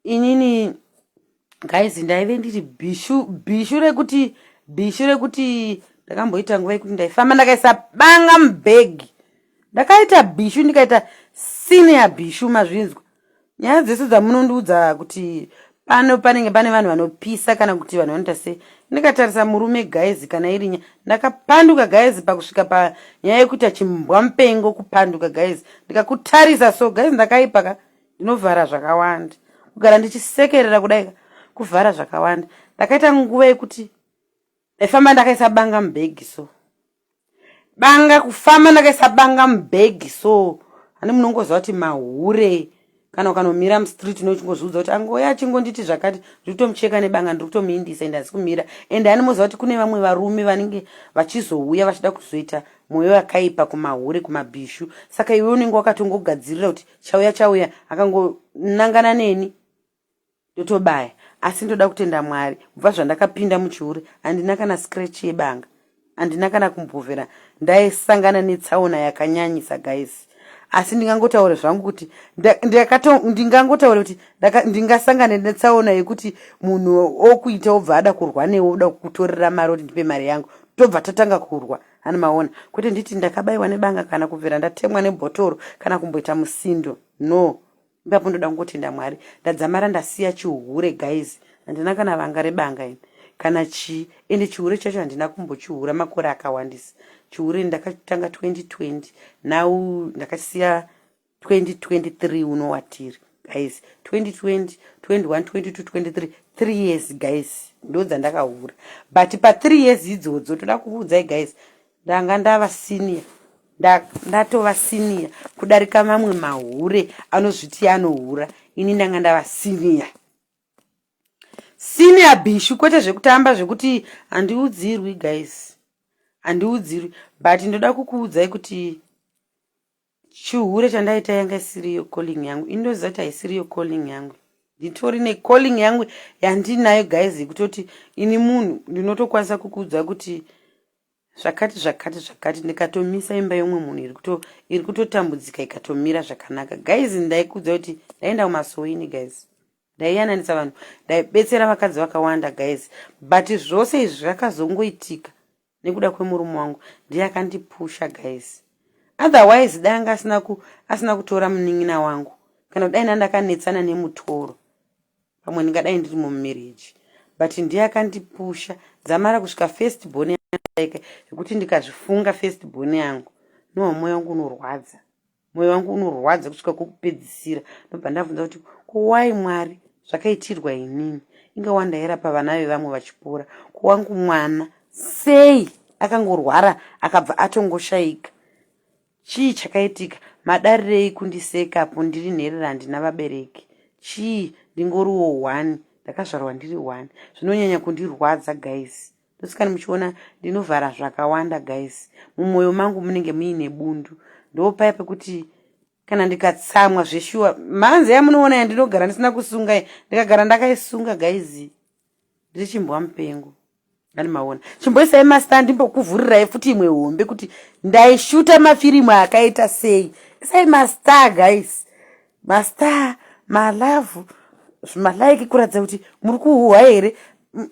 Inini guys ndaive ndiri bhishu, bhishu rekuti ndakamboita nguva yekuti ndaifamba ndakaisa banga mubhegi. Ndakaita bhishu, ndikaita senior bhishu. Mazvinzwa nyaya dzese dzamunondiudza kuti pano panenge pane vanhu vanopisa kana kuti vanhu vanoita sei. Ndikatarisa murume guys, kana iri nya ndakapanduka guys, pakusvika panyaya yekuita chimbwa mupengo, kupanduka guys. Ndikakutarisa so guys, ndakaipa ka, ndinovhara zvakawanda. Kugara ndichisekerera kudai ka, kuvhara zvakawanda. Ndakaita nguva yekuti ndaifamba ndakaisa banga mubhegi so, banga, kufamba ndakaisa banga mubhegi so. Hani munongoziva kuti mahure. Kana ukanomira mustreet nochingozviudza kuti angouya achingonditi zvakati, ndiri kutomucheka nebanga, ndiri kutomuindisa, ende hasi kumira. Ende ani moziva kuti kune vamwe varume vanenge vachizouya vachida kuzoita mwoyo yakaipa kumahure, kumabhishu. Saka iwe unenge wakatongogadzirira kuti chauya chauya, akangonangana neni ndotobaya. Asi ndoda kutenda Mwari, kubva zvandakapinda muchihure handina kana scratch yebanga, handina kana kumbovhera ndaisangana netsaona yakanyanyisa, guys. Asi ndingangotaure zvangu kuti ndingangotaure kuti ndingasangane netsaona yekuti munhu okuita obva ada kurwa newe, oda kukutorera mari, oti ndipe mari yangu, tobva tatanga kurwa. Ani maona? Kwete nditi ndakabayiwa nebanga kana kubvira ndatemwa nebhotoro kana kumboita musindo, no. Ipapo ndoda kungotenda Mwari, ndadzamara ndasiya chihure, guys. Handina kana vanga rebanga ini kana chii. Ende chihure chacho handina kumbochihura makore akawandisa. Chihure ndakatanga 2020, now ndakasiya 2023 uno watiri, guys. 2020, 21, 22, 23, 3 years, guys, ndo dzandakahura. But pa3 years idzodzo, toda kukuudzai, guys, ndanga ndava senior, ndatova senior kudarika mamwe mahure anozviti anohura. Ini ndanga ndava senior, senior bhishu, kwete zvekutamba, zvekuti handiudzirwi, guys, handiudzirwi. But ndoda kukuudzai kuti chihure chandaita yanga isiriyo calling yangu. Indoziva kuti haisiriyo calling yangu. Nditori necalling yangu yandinayo, guys, yekutoti ini munhu ndinotokwanisa kukuudza kuti zvakati zvakati zvakati, ndikatomisa imba yomwe munhu iri kutotambudzika ikatomira zvakanaka. Guys, ndaikuudza kuti ndaenda kumasoini, guys, ndaiyananisa vanhu, ndaibetsera vakadzi vakawanda, guys. But zvose izvi zvakazongoitika nekuda kwemurume wangu, ndiye akandipusha, guys. Otherwise dai anga asina kutora munin'ina wangu, kana kudai nandakanetsana nemutoro, pamwe ndingadai ndiri mumarriage. But ndiye akandipusha dzamara kusvika first born yaika, yekuti ndikazvifunga first born yangu, no, mwoyo wangu unorwadza, mwoyo wangu unorwadza kusvika kwokupedzisira. Ndobva ndabvunza kuti, "Ko why, Mwari, zvakaitirwa inini? Inga wandairapa vana vevamwe vachipora, ko wangu mwana sei akangorwara akabva atongoshayika? Chii chakaitika? Madarirei kundisekapo ndiri nherera, handina vabereki? Chii? Ndingoriwo one, ndakazvarwa ndiri one." Zvinonyanya kundirwadza, guys. Ndosikani muchiona ndinovhara zvakawanda, guys. Mumwoyo mangu munenge muine bundu. Ndopaya pekuti kana ndikatsamwa zveshuwa, mhanzi yamunoona yandinogara ndisina kusunga, ndikagara ndakaisunga, guys, ndiri chimbwa mupengo. Ani maona? Chimboisai mastar, ndimbokuvhurirai futi imwe hombe kuti ndaishuta mafirimu akaita sei. Isai mastar, guys, mastar, malove, zvimalike, kuratidza kuti muri kuhuhwa here.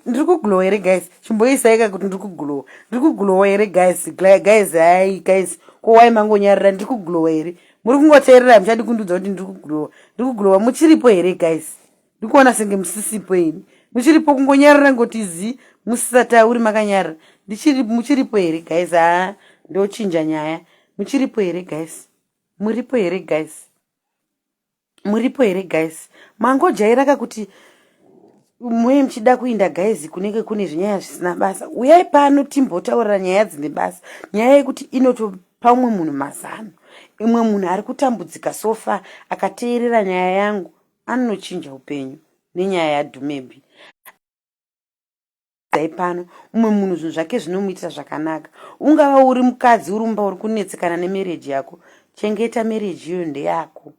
Ndiri kuglowa here, guys? Chimboisaika kuti ndiri kuglowa. Ndiri kuglowa here, guys? Guys, hai, guys, ko wai mangonyarira? Ndiri kuglowa here? Muri kungoteerera, muchadi kundiudza kuti ndiri kuglowa. Ndiri kuglowa? Muchiripo here, guys? Ndikuona senge musisipo ini. Muchiripo? Kungonyarira ngoti zi, musisatauri, makanyarira. Ndichiri, muchiripo here, guys? Haa, ndochinja nyaya. Muchiripo here, guys? Muripo here, guys? Muripo here, guys? Mangojairaka kuti muye muchida kuinda, guys, kunenge kune zvinyaya zvisina basa. Uyai pano timbotaurira nyaya dzine basa, nyaya yekuti inotopa umwe munhu mazano. Imwe munhu ari kutambudzika sofa, akateerera nyaya yangu anochinja upenyu nenyaya yaDhumebi. Dai pano umwe munhu zvinhu zvake zvinomuitira zvakanaka. Ungava uri mukadzi uri mumba, uri kunetsekana nemarriage yako, chengeta marriage iyoyo, ndeyako.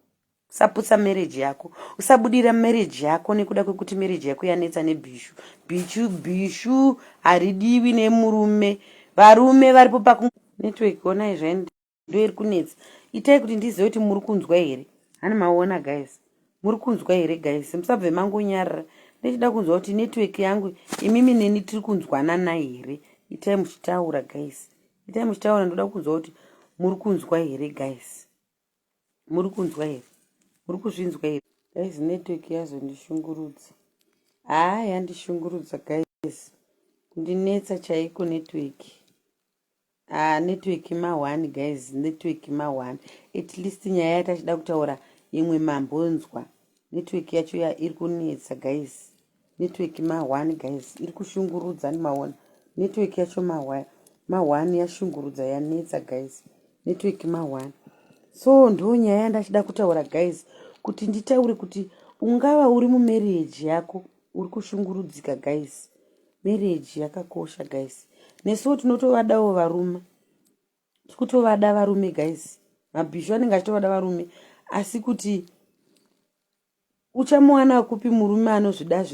Usaputsa marriage yako, usabudira marriage yako nekuda kwekuti marriage yako yanetsa nebhishu. Bhishu, bhishu haridiwi nemurume. Varume varipo paku network. Onai zvaini, ndo iri kunetsa. Itai kuti ndizive kuti muri kunzwa here. Hani maona, guys? Muri kunzwa here, guys? Musabve mangonyarara. Ndichida kunzwa kuti network yangu, imimi neni tiri kunzwanana here. Itai muchitaura, guys, itai muchitaura. Ndoda kunzwa kuti muri kunzwa here, guys. Muri kunzwa here? Muri kuzvinzwa here, guys? Network yazondishungurudza. Haa, yandishungurudza, guys, kundinetsa chaiko network. Ah, network ma1, guys, network ma1. At least nyaya yatachida kutaura imwe mambonzwa. Network yacho ya iri kunetsa, guys. Network ma1, guys, iri kushungurudza. Maona network yacho ma1 yashungurudza, yanetsa, guys. Network ma1. So ndo nyaya yandachida kutaura, guys. kuti nditaure kuti ungava uri mumarriage yako uri kushungurudzika. Guys, marriage yakakosha, guys. Nesuwo tinotovadawo varume, tikutovada varume, guys. Mabhishu anenge achitovada varume, asi kuti uchamuwana kupi murume anozvida?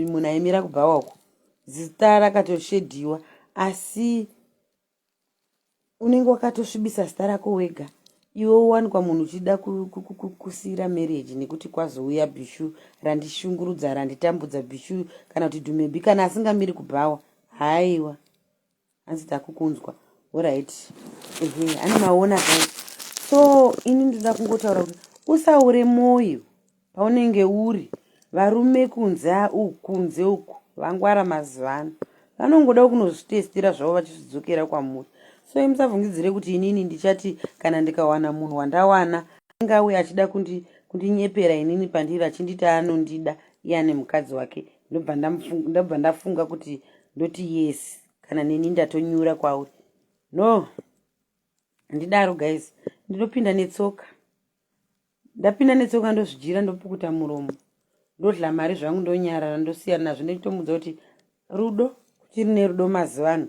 Munhu aimira kubva wako, zita rakatoshedhiwa, asi unenge wakatosvibisa zita rako wega iwe. Uwanikwa munhu uchida kusiyira marriage nekuti kwazouya bhishu randishungurudza, randitambudza, bhishu kana kuti dhumebi kana asingamiri kubhawa. Haiwa, hanzi takukunzwa. Alright, ehe, ane maona, guys. So ini ndinoda kungotaura kuti usaure mwoyo paunenge uri. Varume kunze uku, kunze uku vangwara mazuva ano, vanongoda kunozvitestira zvavo vachizvidzokera kwamuri. So imusavhungidzire kuti inini ndichati kana ndikawana munhu wandawana anenge auya achida kundinyepera inini pandiri, achinditi anondida, iye ane mukadzi wake, ndobva ndafunga kuti ndoti yes, kana neni ndatonyura kwauri. No, handidaro, guys. Ndinopinda netsoka. Ndapinda netsoka, ndozvidyira, ndopukuta muromo, ndodla mari zvangu, ndonyarara, ndosiyana nazvo. Ndichitomudza kuti rudo kuchiri nerudo mazuva ano.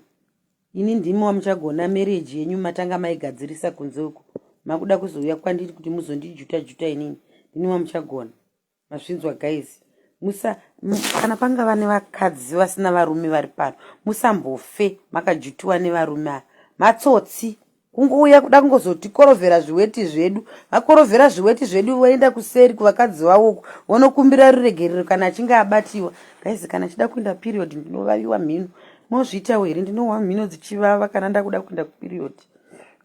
Ini ndimi wamuchagona marriage yenyu matanga maigadzirisa kunze uku, makuda kuzouya kwandiri kuti muzondijuta juta. Inini ndini wamuchagona. Mazvinzwa, guys? Musa kana pangava nevakadzi vasina varume vari pano, musambofe makajutiwa nevarume ava. Matsotsi, kungouya kuda kungozotikorovhera zviweti zvedu. Vakorovhera zviweti zvedu, voenda kuseri kuvakadzi vavoku, vonokumbira ruregerero kana achinge abatiwa. Guys, kana achida kuenda period, ndinovaviwa mhino. Mozviitawo here? Ndinohwa mhino dzichivava kana ndakuda kuenda kuperiod.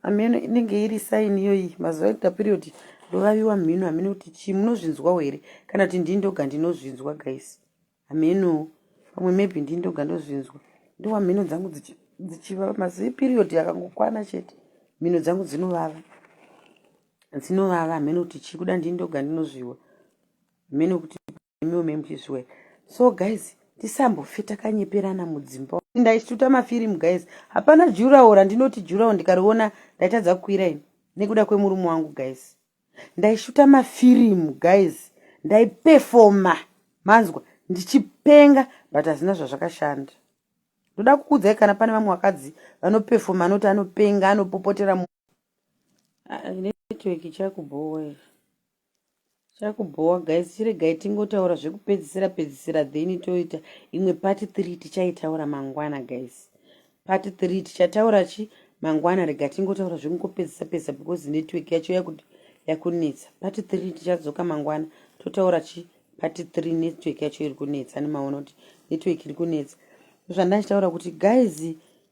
Ameno inenge iri sign iyoyi. Mazuva ekuita period ndovaviwa mhino. Hameno kuti chii. Munozvinzwawo here kana kuti ndini ndoga ndinozvinzwa, guys? Hameno, pamwe maybe ndini ndoga ndozvinzwa. Ndohwa mhino dzangu dzichivava mazuva eperiod akangokwana chete. Mhino dzangu dzinovava, dzinovava. Hameno kuti chii, kuda ndini ndoga ndinozviwa. Hameno kuti imiwo me muchizviwa. So guys, tisambofe takanyeperana mudzimba. Ndaishuta mafirimu, guys. Hapana durawall randinoti durawall ndikariona ndaitadza kukwira ini nekuda kwemurume wangu. Guys, ndaishuta mafirimu, guys. Ndaipefoma, manzwa, ndichipenga, but hazina zvazvakashanda. Ndoda kukuudzai, kana pane vamwe vakadzi vanopefoma, anoti anopenga, anopopotera. Ah, network chakubhowa, chakubhowa, guys. Chiregai tingotaura zvekupedzisira pedzisira, then toita imwe part 3. Tichaitaura mangwana, guys. Part 3 tichataura chi mangwana. Rega tingotaura zvekungopedzisa pedzisa because network yacho yakunetsa. Part 3 tichadzoka mangwana, totaura chi part 3. Network yacho iri kunetsa. Nemaona kuti network iri kunetsa. Zvandachitaura kuti, guys,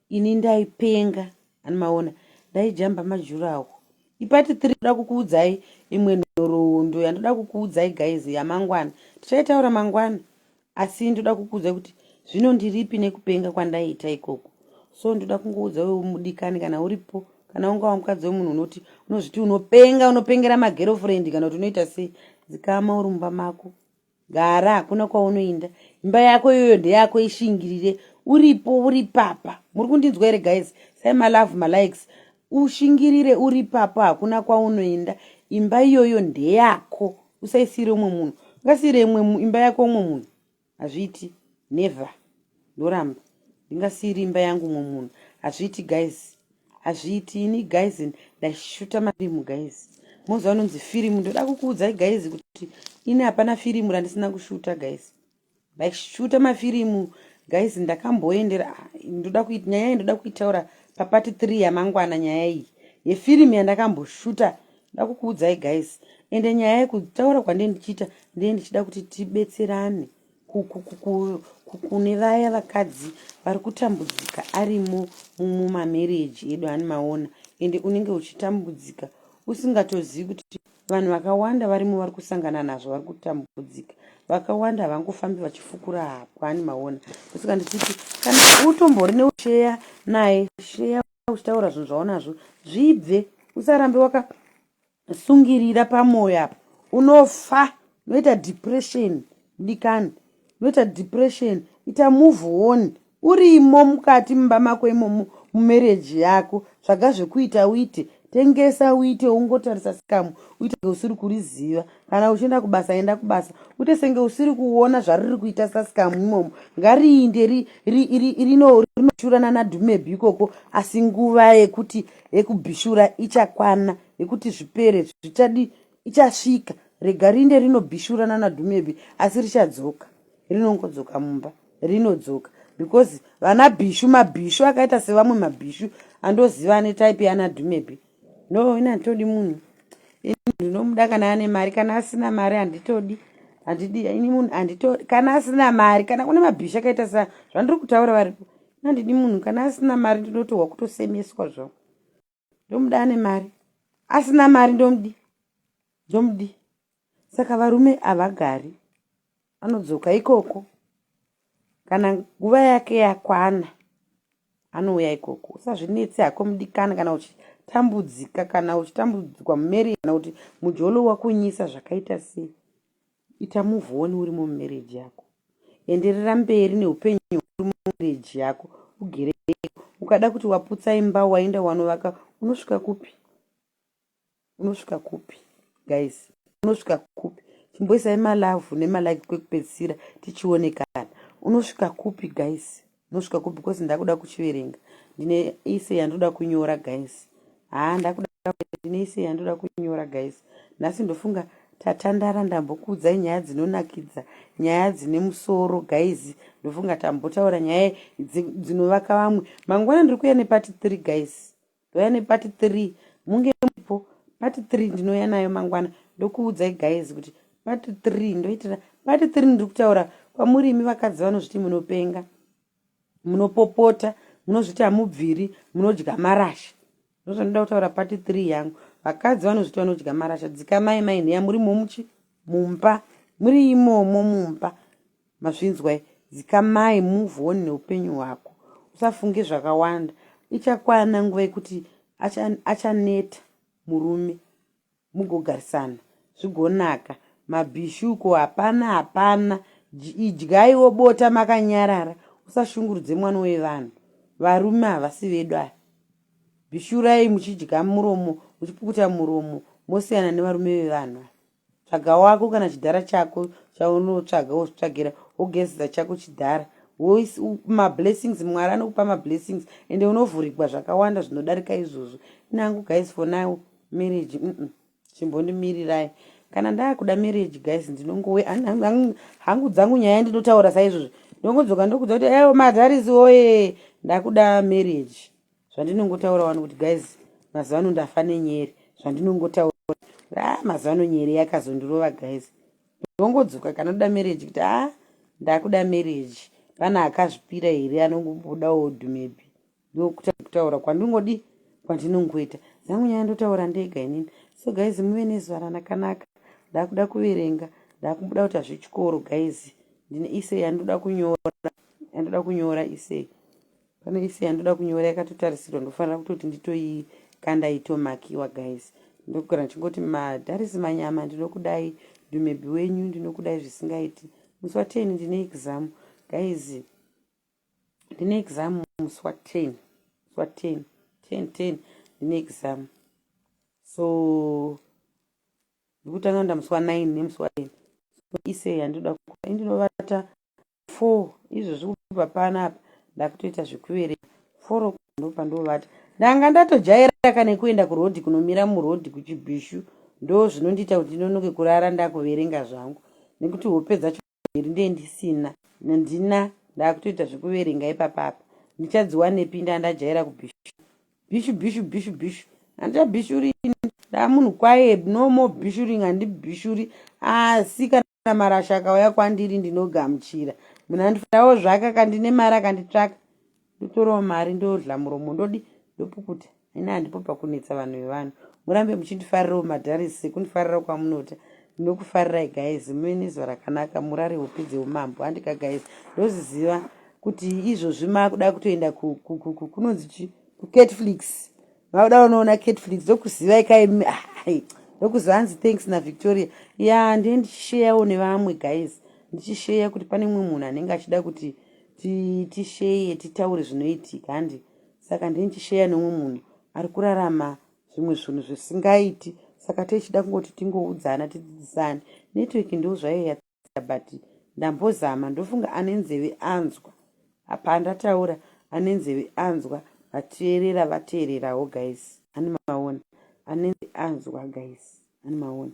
ini ndaipenga, animaona, ndaijamba madurawall. Ipart 3 ndoda kukuudzai imwe nhoroondo yandoda kukuudzai, guys, yamangwana. Tichaitaura mangwana, asi ndoda kukuudzai kuti zvino ndiripi nekupenga kwandaiita ikoko. So ndoda kungoudza wewo mudikani, kana uripo, kana ungava mukadzi wemunhu unoti unozviti unopenga, unopengera magirlfriend, kana kuti unoita sei, dzikama uri mumba mako. Gara, hakuna kwaunoinda. Imba yako iyoyo ndeyako, ishingirire uripo, uri papa. Muri kundinzwa here, guys? Sai malove, malikes. Ushingirire uri papo, hakuna kwaunoenda. Imba iyoyo ndeyako, usaisiyire umwe munhu. Ungasiyire imwe imba yako umwe munhu? Hazviiti, never. Ndoramba, ndingasiyiri imba yangu umwe munhu? Hazviiti, guys, hazviiti. Ini, guys, ndaishuta mafirimu, guys. Moziva anonzi firimu? Ndoda kukuudzai, guys, kuti ini hapana firimu randisina kushuta, guys. Ndaishuta mafirimu, guys. Ndakamboendera, ndoda nyaya iyi ndoda kuitaura papart 3 yamangwana, nyaya iyi yefirimu yandakamboshuta. Ndoda kukuudzai, guys. Ende nyaya yekutaura kwandee ndichiita, ndee ndichida kuti tibetserane kune vaya vakadzi vari kutambudzika arimo mumamarriage edu, ani maona. Ende unenge uchitambudzika usingatozivi kuti vanhu vakawanda varimo vari kusangana nazvo, vari kutambudzika vakawanda. Havangofambi vachifukura hapwa, ani maona. Kusika ndichiti kana utombori neusheya naye, sheya uchitaura zvinhu zvaunazvo, zvibve. Usarambe wakasungirira pamwoyo apa, unofa, unoita depression. Mudikani, unoita depression. Ita move on urimo mukati mumba mako imomo, mumarriage yako. Tsvaga zvekuita uite. Tengesa uite ungotarisa sikamu uite senge usiri kuriziva. Kana uchienda kubasa enda kubasa uite senge usiri kuona zvariri kuita sasikamu imomo. Ngariinde rinoshura nana Dhumebhi ikoko asi nguva yekuti yekubhishura ichakwana yekuti zvipere zvichadi ichasvika. Rega riinde rinobhishura nana Dhumebhi asi richadzoka. Rinongodzoka mumba rinodzoka because vana bhishu mabhishu akaita sevamwe mabhishu andoziva ane type yana Dhumebi. No, ini handitodi munhu, ini ndinomuda kana ane mari, kana asina mari handitodi, handidi ini munhu handitodi kana asina mari. Kana kune mabhishu akaita sa zvandiri kutaura varipo, ini handidi munhu kana asina mari, ndinotohwa kutosemeswa zvavo. Ndomuda ane mari, asina mari ndomudi, ndomudi. Saka varume havagari, anodzoka ikoko kana nguva yake yakwana, anouya ikoko. Usazvinetse hako mudikani kana uchitambudzika, kana uchitambudzikwa mumarriage, kana kuti mujolo wakunyisa zvakaita sei, ita move on urimo mumarriage yako, enderera mberi neupenyu uri mumarriage yako ugere. Ukada kuti waputsa imba waenda wanovaka, unosvika kupi? Unosvika kupi guys? Unosvika kupi? Chimboisai malove nemalike kwekupedzisira tichionekana. Unosvika kupi guys? Unosvika kupi? Because ndakuda kuchiverenga, ndine essay yandoda kunyora guys. Haa, ndakuda, ndine essay yandoda kunyora guys. Nhasi ndofunga tatandara, ndambokuudzai nyaya dzinonakidza, nyaya dzine musoro guys. Ndofunga tambotaura nyaya dzinovaka vamwe. Mangwana ndiri kuuya nepart 3 guys, ndouya nepart 3, munge muripo. Part 3 ndinouya nayo mangwana. Ndokuudzai guys kuti part 3 ndoitira part 3 ndiri kutaura kwamuri imi vakadzi vanozviti munopenga, munopopota, munozviti hamubviri, munodya marasha. Ndozvandinoda kutaura part 3 yangu. Vakadzi vanozviti vanodya marasha, dzikamai mai nheya muri momuchi mumba, muri imomo mumba, mazvinzwai? Dzikamai, move on neupenyu hwako, usafunge zvakawanda. Ichakwana nguva yekuti achaneta murume, mugogarisana zvigonaka. Mabhishuko hapana, hapana. Idyaiwo bota makanyarara, usashungurudze mwana wevanhu. Varume havasi vedu aya. Bhishurai muchidya muromo, muchipukuta muromo, mosiyana nevarume vevanhu aya. Tsvaga wako kana chidhara chako chaunotsvaga, wozvitsvagira, wogezesa chako chidhara. Mablessings, Mwari anokupa mablessings ende unovhurigwa zvakawanda zvinodarika izvozvo. Inangu guys, for now marriage Chimbondimirirai kana ndaakuda marriage guys, ndinongowe hangu dzangu nyaya ndinotaura saizvozvo, ndongodzoka ndokudza kuti ewo madharisi oye, ndakuda marriage. Zvandinongotaura wani kuti guys, mazuva ano ndafa nenyere. Zvandinongotaura, ah, mazuva ano nyere yakazondirova guys. Ndongodzoka kana ndoda marriage kuti ah, ndakuda marriage, pane akazvipira here anongobudawo Dhumebi? Ndokutaura kwandingodi kwandinongoita dzangu nyaya ndotaura ndega inini. So guys, muve nezuva ranakanaka. Ndakuda kuverenga, ndakubuda kuita zvechikoro guys. Ndine essay yandoda kunyora, yandoda kunyora essay. Pane essay yandoda kunyora yakatotarisirwa, ndofanira kutoti nditoikanda itomakiwa guys. Ndokugara ndichingoti madharisi manyama, ndinokudai, Dhumebi wenyu, ndinokudai zvisingaiti. Musi wa10 ndine exam guys, ndine exam musi wa10, musi wa10, 10 10 ndine exam. So ndikutanga kuenda musi wa9 nemusi wa10. So essay yandoda, indinovata 4 izvozvi kubva panapa, ndakutoita zvekuverenga. 4 ndopandovata. Ndanga ndatojaira kane kuenda kurodhi, kunomira murodhi kuchibhishu. Ndo zvinondiita kuti ndinonoke kurara, ndakuverenga zvangu nekuti hope dzacho here ndee ndisina, ndina ndakutoita zvekuverenga ipapapa. Ndichadziwanepi? Ndandajaira kubhishu, bhishu, bhishu, bhishu, bhishu. Handichabhishuri, ndamunhu kwaye, no more bhishuring. Handibhishuri, asi kana marasha akauya kwandiri ndinogamuchira. Munhu andidawo zvake, akandine mari, akanditsvaka, ndotorawo mari, ndodla muromo, ndodi ndopukuta. Ini handipo pakunetsa vanhu vevanhu. Murambe muchindifarirawo madharisi sekundifarira kwamunota. Ndinokufarirai guys, muve nezuva rakanaka, murare hope dzeumambo. Handika guys, ndoziziva kuti izvozvi makuda kutoenda kunonzi chi kuCatflix, makuda unoona Catflix. Ndokuzivai kai, ndokuziva. Hanzi thanks naVictoria ya, ndiye ndichisheyawo nevamwe guys, ndichisheya kuti pane mumwe munhu anenge achida kuti tisheye, titaure zvinoitika handi. Saka ndiye ndichisheya nemumwe munhu ari kurarama. Zvimwe zvinhu zvisingaiti. Saka techida kungoti tingoudzana tidzidzisane. Network ndo zvayo yatsika but ndambozama ndofunga ane nzeve anzwa. Pandataura ane nzeve anzwa vateerera vateererawo guys. Ani maona. Ane nzeve anzwa guys. Ani maona.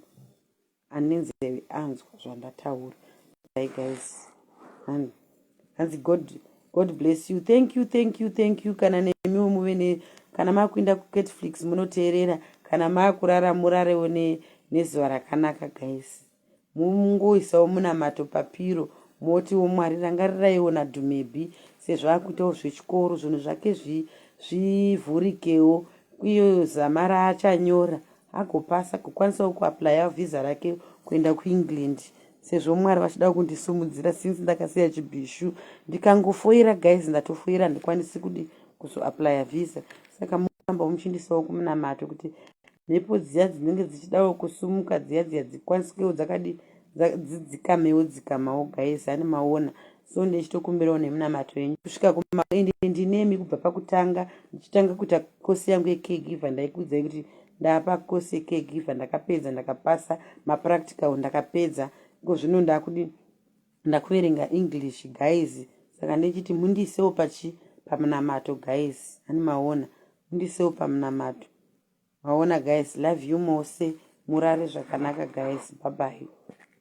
Ane nzeve anzwa zvandataura. Bye guys. Ani. Hanzi God God bless you. Thank you, thank you, thank you. Kana nemiwo muve ne kana makuinda kuCatflix munoteerera kana makurara murarewo ne nezuva rakanaka guys. Mungoisawo munamato papiro motiwo Mwari rangariraiwo naDhumebi sezvo akuitawo zvechikoro zvinhu zvake zvivhurikewo iyo zama raachanyora agopasa agokwanisawo kuaplya visa rake kuenda kuEngland sezvo Mwari vachida kundisimudzira since ndakasiya chibhishu ndikangofoira guys ndatofoira handikwanisi kudi kuzoaplya visa saka muramba muchindisawo kumunamato kuti mhepo dziya dzinenge dzichidawo kusumuka dziya dziya dzikwanisikewo dzakadi dzidzikamewo dzikamawo guys ani maona so ndichitokumbirawo nemunamato yenyu kusvika kuma ende ndinemi kubva pakutanga ndichitanga kuita kosi yangu yecaregiver ndaikuudzai kuti ndapa kosi yecaregiver ndakapedza ndakapasa mapractical ndakapedza iko zvino ndakudi ndakuverenga english guys saka ndichiti mundiisewo pachi pamunamato guys ani maona mundiisewo pamunamato maona guys love you mose murare zvakanaka guys bye bye.